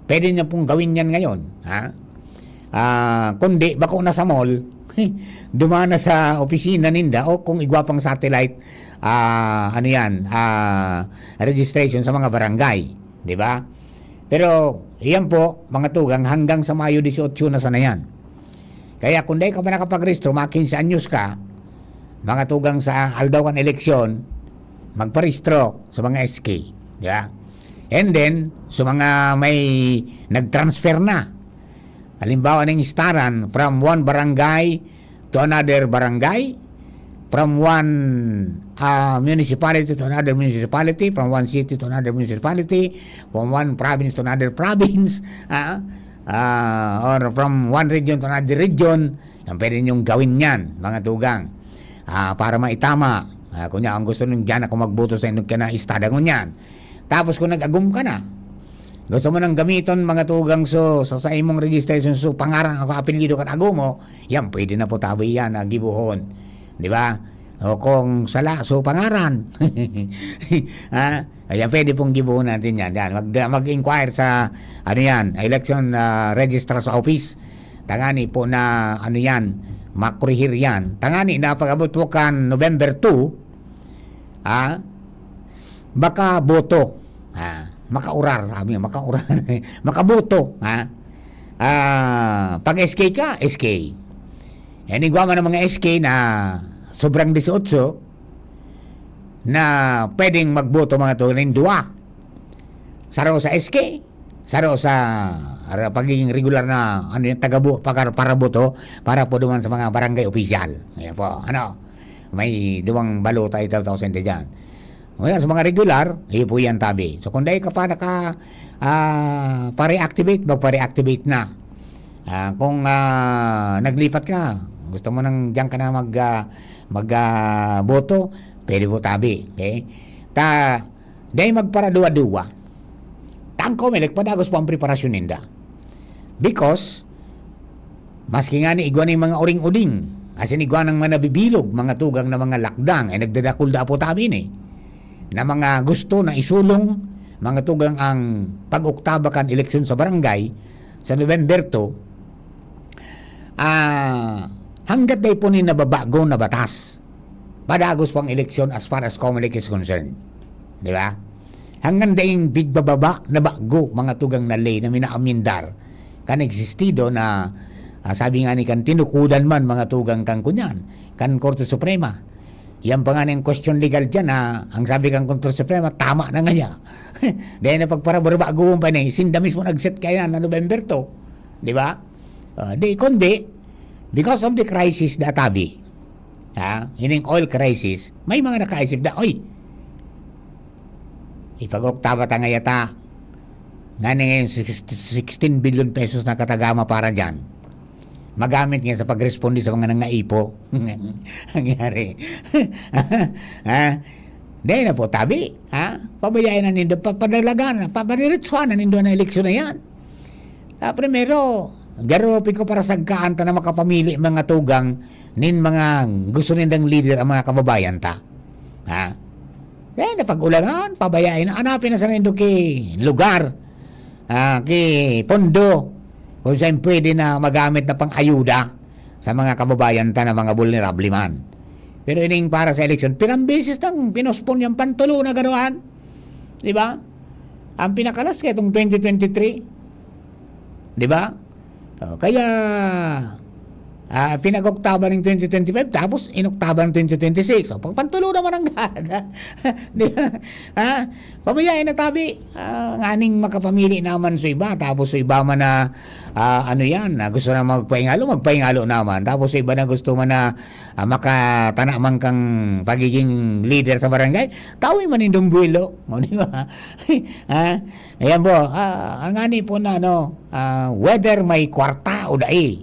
Pwede niyo pong gawin yan ngayon, ha? Ah, kundi bako na sa mall, dumana sa opisina ninda o kung igwa pang satellite, ah, ano yan, ah, registration sa mga barangay, di ba? Pero, iyan po, mga tugang, hanggang sa Mayo dieciocho na sana yan. Kaya kung dai ka pa nakapagrehistro, mga quince anyos ka, mga tugang, sa aldaw kan eleksyon, magparehistro sa mga S K, di ba? And then, sa mga may nag-transfer na, halimbawa, ning staran, from one barangay to another barangay, from one, ah, municipality to another municipality, from one city to another municipality, from one province to another province, ah, ah, or from one region to another region, yan pwede niyong gawin yan, mga tugang. Ah, para maitama, ah, kunya, ang gusto nung diyan ako magboto sa inyong kinaistada ngunyan. Tapos kung nag-agum ka na, gusto mo nang gamiton, mga tugang, so, sa, sa imong registration, so, pangaran ako, apelyido kan agum mo, yan, pwede na po tabi yan, na gibuhon. Di ba? O kung sala, so, pangaran. Ha? Ayan, pwede pong gibuhon natin yan. Yan. Mag-, mag-inquire sa, ano yan, election, ah, registrar's office. Tangani po na, ano yan, makurihir yan. Tangani na pag-abot po kan November two, ah, makaboto. Ah, makaurar, sabi niya, makaurar. Makaboto, ha? Ah, pag S K ka, S K. Yan, igwa man ang mga S K na sobrang dieciocho na pwedeng magboto, mga tugang, duwa. Saro sa S K, saro sa ara-, pagiging regular na, ano yan, tagabo-, pagar-, paraboto para po duman sa mga barangay opisyal. Ayan po, ano, may duwang balota ito, thousand dyan. Wala, sa mga regular, iyo po yan, tabi. So, kung dahil ka pa naka, ah, pa-reactivate, magpa-reactivate na. Ah, kung, ah, naglipat ka, gusto mo nang diyan ka na mag, ah, mag, ah, boto, pwede po, tabi. Okay? Ta, dahil magparaduwa-duwa. Tangko, Melek, padagos po ang preparasyon ninda. Because, maski nga ni igwa ning mga uring-uding, asin igwa nang mga nabibilog, mga tugang na mga lakdang, ay nagdadakul da po tabi ni, na mga gusto na isulong, mga tugang ang pag-oktaba kan eleksyon sa barangay, sa November two, ah, hanggat dai po ni nababago na batas, padagos po ang eleksyon as far as Comelec is concerned. Di ba? Hanggang daing bigbababa na bago, mga tugang na ley na minaamyendar kan existido na, ah, sabi nga ni kan tinukudan man, mga tugang, kan kunyan, kan Korte Suprema. Yan pa nga ni ang question legal dyan na ang sabi kan Korte Suprema, tama na ngaya. Dahil na pagparabago pa ni, sinda mismo nag-set kaya na November two. Di ba? Ah, di, kundi, because of the crisis da tabi, ha? Ining oil crisis, may mga nakaisip da, "Oy, ipag-oktaba ta ngaya ta. Ngani ngayon, six-, sixteen billion pesos na katagama para dyan. Magamit nga sa pagresponde sa mga nangaipo." Nangyari. Ha? Dahil na po, tabi, ha? Pabayaan na nindo, papadalagan, papadiretsuhan na nindo na eleksyon na yan. Ah, primero, garo pigko para sagkaan ta na makapamili, mga tugang, nin mga gusto nindang leader ang mga kababayan ta. Ha? Yan, napag-ulangan, pabayaan na, hanapin na sa nindo ki lugar, ah, ki pondo, kung saan pwede na magamit na pang-ayuda sa mga kababayan ta na mga vulnerable man. Pero ining para sa eleksyon, pirang beses nang pinospon yan, pantulo na garoan. Di ba? Ang pinakalas kaya itong twenty twenty-three. Di ba? Oh, kaya, ah, pinag-oktaba ng twenty twenty-five, tapos inoktaban ng twenty twenty-six. So, pagpantulo naman ang gada. Di ba? Ha? Pabayaan na tabi. Ah, nganing makapamili naman sa iba, tapos sa iba man na, ah, ano yan, na gusto na magpahingalo, magpahingalo naman. Tapos sa iba na gusto man na, ah, makatana man kang pagiging leader sa barangay, tawi man nindong buwelo. O, di ba? Ha? Ayan po, ah, ang ani po na, ano, ah, whether may kwarta o dai,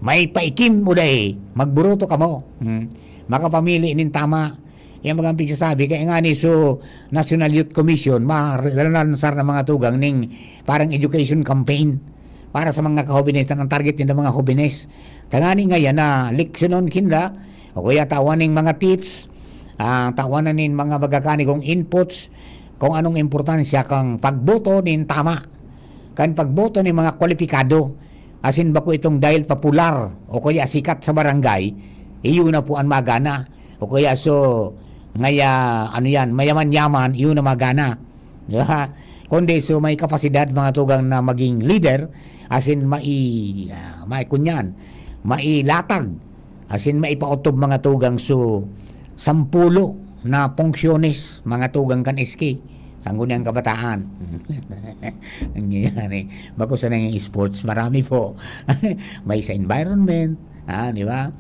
may paikim o dai, magburoto kamo. Hmm. Makapamili nin tama. Yan mga pigsasabi. Kaya nga ni, so, National Youth Commission, ma-, lalansar na mga tugang ning parang education campaign para sa mga kahobenesan. Ang target nila, mga hobenes. Tangani ngayon na leksyonon kinda, o kaya tawan ning mga tips, ah, tawan na nin mga bagakanigong inputs, kung anong importansya kang pagboto nin tama, kan pagboto nin mga kwalipikado, asin bako itong dahil popular o kaya sikat sa barangay, iyo na po ang magana. O kaya so, ngaya, ano yan, mayaman-yaman, iyo na magana. Di ba? Kundi so may kapasidad, mga tugang, na maging leader, asin mai-, ah, maikunyan, mailatag, asin maipaotob, mga tugang, so sampulo na funksyones, mga tugang, kan S K. Sangguniang Kabataan. Ang nangyayari, bako sana yung sports, marami po. May sa environment, ah, di ba?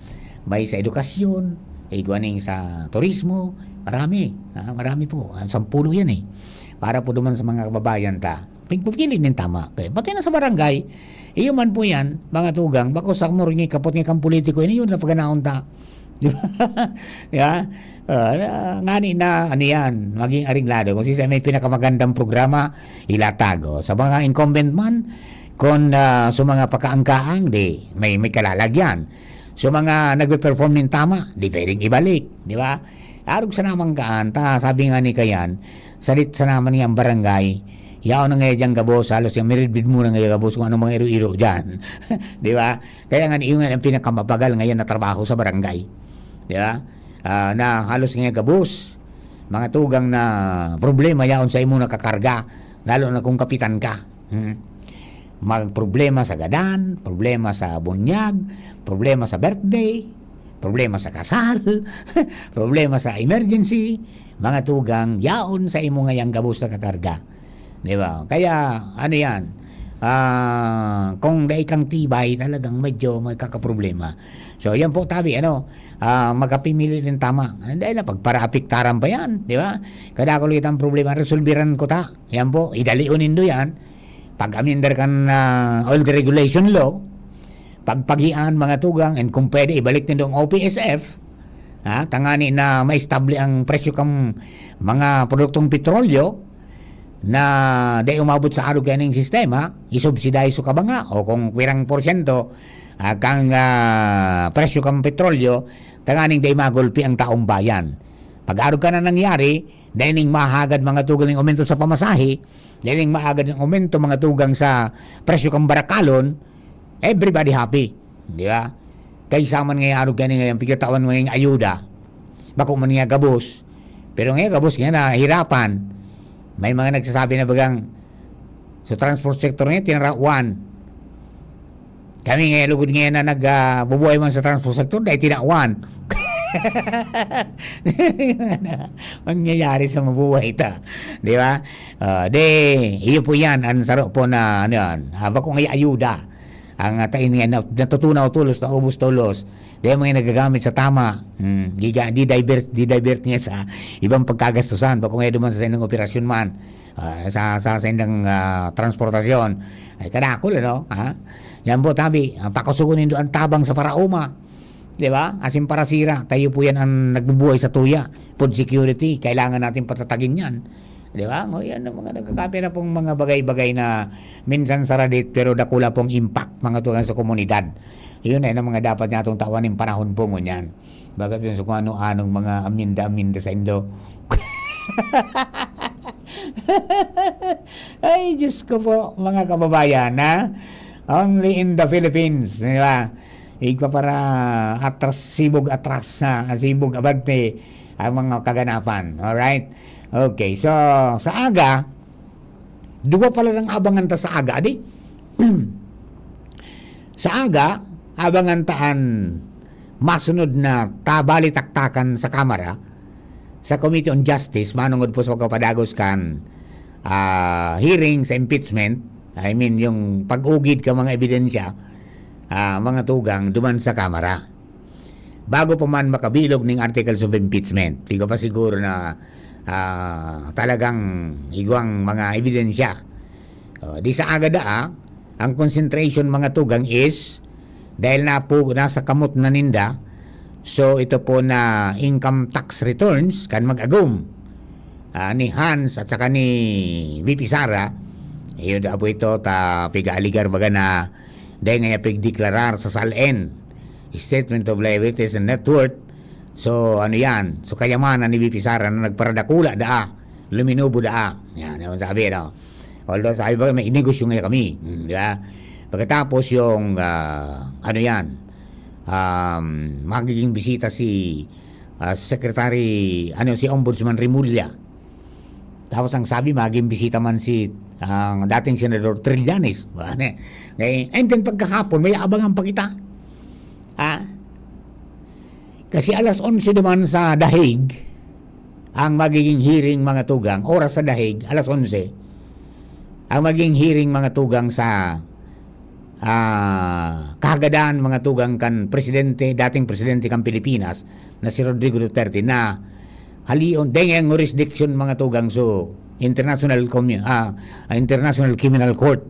May sa edukasyon, igwaning sa turismo, marami. Ah, marami po. Ah, sampulo yan eh. Para po duman sa mga kababayan ta. Pagpili nin tama. Kaya pati na sa barangay, iyo man po yan, mga tugang, bako sa mo rin kapot nga kang politiko, ini yun na paganaon ta. Di ba? Di ba? Ah, ngani na, ano yan, maging areglado. Kung sisay may pinakamagandang programa, ilatag. O, sa mga incumbent man, kung, ah, sa mga pakaangkaang, di, may, may kalalagyan. Sa mga nagpe-perform nin tama, di pwedeng ibalik. Di ba? Arog sa naman kaan, ta, sabi nga ni Kayan, salit sa naman niyang barangay, yaon na ngayon diyang gabos, halos yung miridbid mo na ngayon gabos kung anong mga iro-iro dyan. Di ba? Kaya nga, iyon nga ang pinakamabagal ngayon na trabaho sa barangay. Di ba? Ah, na halos ngayon gabos, mga tugang na problema yaon sa imo nakakarga, lalo na kung kapitan ka. Hmm. Magproblema sa gadan, problema sa bunyag, problema sa birthday, problema sa kasal, problema sa emergency, mga tugang, yaon sa imo ngayang gabos na kakarga. Di ba? Kaya, ano yan? Ah, kung dai kang tibay, talagang medyo may kakaproblema. So, yan po, tabi, ano, ah, magkapimili rin tama. Dahil na pagparaapiktaran pa yan, di ba? Kadakul kita ang problema, resolbiran ko ta. Yan po, idalion nindo yan. Pag-amendar kan, ah, old regulation law, pagpagian mga tugang, and kung pwede, ibalik nindo ang O P S F, ha, tangani na maestable ang presyo kan mga produktong petrolyo, na dai umabot sa arog kaning sistema, isubsidize so kabanga o kung pirang porsyento, ah, kang, ah, presyo kang petrolyo, tanganing dai magulpi ang taong bayan. Pag arog ka na nangyari, dai ning mahagad mga tugang ning aumento sa pamasahe, dai ning mahagad ang aumento mga tugang sa presyo kang barakalon, everybody happy, di ba? Kaysa man nga arog kani nga pigtatawan mo ning ayuda, bako man nga gabos. Pero nga gabos nga nahirapan. May mga nagsasabi na bagang sa transport sector nga tinarawan. Kami nga lugod nga na nag, ah, bubuhay man sa transport sector, dahil tinawan. Mangyayari sa mabuhay ta, di ba? Ah, di, iyo po yan, ang saro po na, ano yan, ah, bako nga ayuda. Ang, ah, tain nga na, natutunaw tolos, naubos tolos. Dahil mga nagagamit sa tama, hmm, di, di divert, di divert niya sa ibang pagkagastusan. Bako nga duman sa saindang operasyon man, ah, sa, sa saindang, ah, transportasyon. Ay, kadakol, ano? Ha? Yan po, tabi, ah, pakusugon nindo ang tabang sa paraoma. Di ba? Asin parasira, tayo po yan ang nagbubuhay sa tuya. Food security, kailangan natin patatagin yan. Di ba? O, yan ang mga nagkakape na pong mga bagay-bagay na minsan saradit pero dakula pong impact mga tugang sa komunidad. Yun ay ang mga dapat natong tawan ng panahon po ngunyan. Bagat yun sa kung ano-anong mga aminda-aminda sa Indo. Ay, Diyos ko po, mga kababayan, ha? Only in the Philippines, di ba? Igpapara atras, sibog atras na, sibog abante ang mga kaganapan. Alright? Okay, so, sa aga, duwa pala ng abangan ta sa aga, adi? Sa aga, abangan ta an masunod na tabalitaktakan sa Kamara, sa Committee on Justice, manungod po sa pagpapadagos kan, ah, hearing sa impeachment, I mean, yung pag-ugid ka mga ebidensya, ah, mga tugang, duman sa Kamara. Bago pa man makabilog ning articles of impeachment, piga pa siguro na, ah, talagang igwang mga ebidensya. Oh, di sa aga daa, ang concentration mga tugang is dahil na po nasa kamot na ninda, so ito po na income tax returns kan mag-agom, ah, ni Hans at saka ni V P Sara, iyo da po ito ta piga-aligar baga na dahil nga niya pigdeklarar sa SALN, Statement of Liabilities and Net Worth. So, ano yan? So, kayamanan ni V P Sara na nagparadakula daa, luminubo daa. Yan, yung sabi, no? Although, sabi ba, may negosyo nga kami. Hmm, di ba? Pagkatapos yung, ah, ano yan? Um, magiging bisita si, ah, Secretary, ano, si Ombudsman Remulla. Tapos ang sabi, maging bisita man si, ang dating Senador Trillanes. Ba, ne? Eh, and then pagkahapon, may abangan pa kita. Ha? Kasi alas onse naman sa The Hague, ang magiging hearing mga tugang, oras sa The Hague, alas onse. Ang magiging hearing mga tugang sa, ah, kahagadan mga tugang kan presidente, dating presidente kan Pilipinas, na si Rodrigo Duterte, na halion, dengeng jurisdiction mga tugang so international commu-, ah, international criminal court.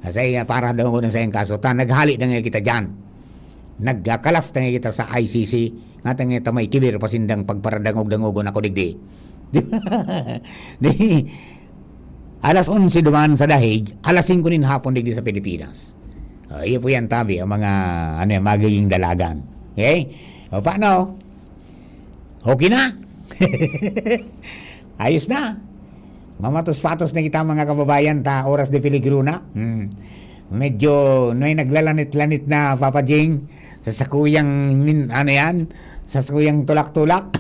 Sa iya, para dangogon ang saiyang kaso. Ta, naghali na nga kita dyan. Nagkakalas na nga kita sa I C C. Nga ta nga ta may kibir pa sindang pagparadangog-dangogon ako digdi. Di, alas onse duman sa The Hague, alas singko nin hapon digdi sa Pilipinas. Ah, iyo po yan, tabi, ang mga, ano yan, magiging dalagan. Okay? O, paano? Okay na? Ayos na. Mamatos-patos na kita, mga kababayan, ta oras de peligro na. Hmm. Medyo may naglalanit-lanit na, Papa Jing, sa sakuyang min-, ano yan? Sa sakuyang tulak-tulak.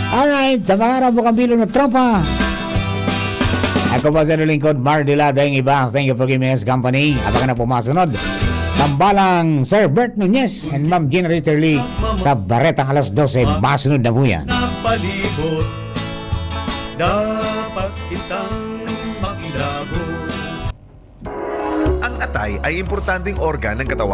Alright, sa pangarap mo kang bilog na tropa. Ako po sa lingkod, Mar Delado, yung iba. Thank you for giving us company. Abangan na po masunod. Tambalang Sir Bert Nunez and Ma'am Gina Ritterly sa Baretang Alas Dose. Masunod na po yan. Napalibot, dapat kitang makilabot. ay, ay importanteng organ ng katawan.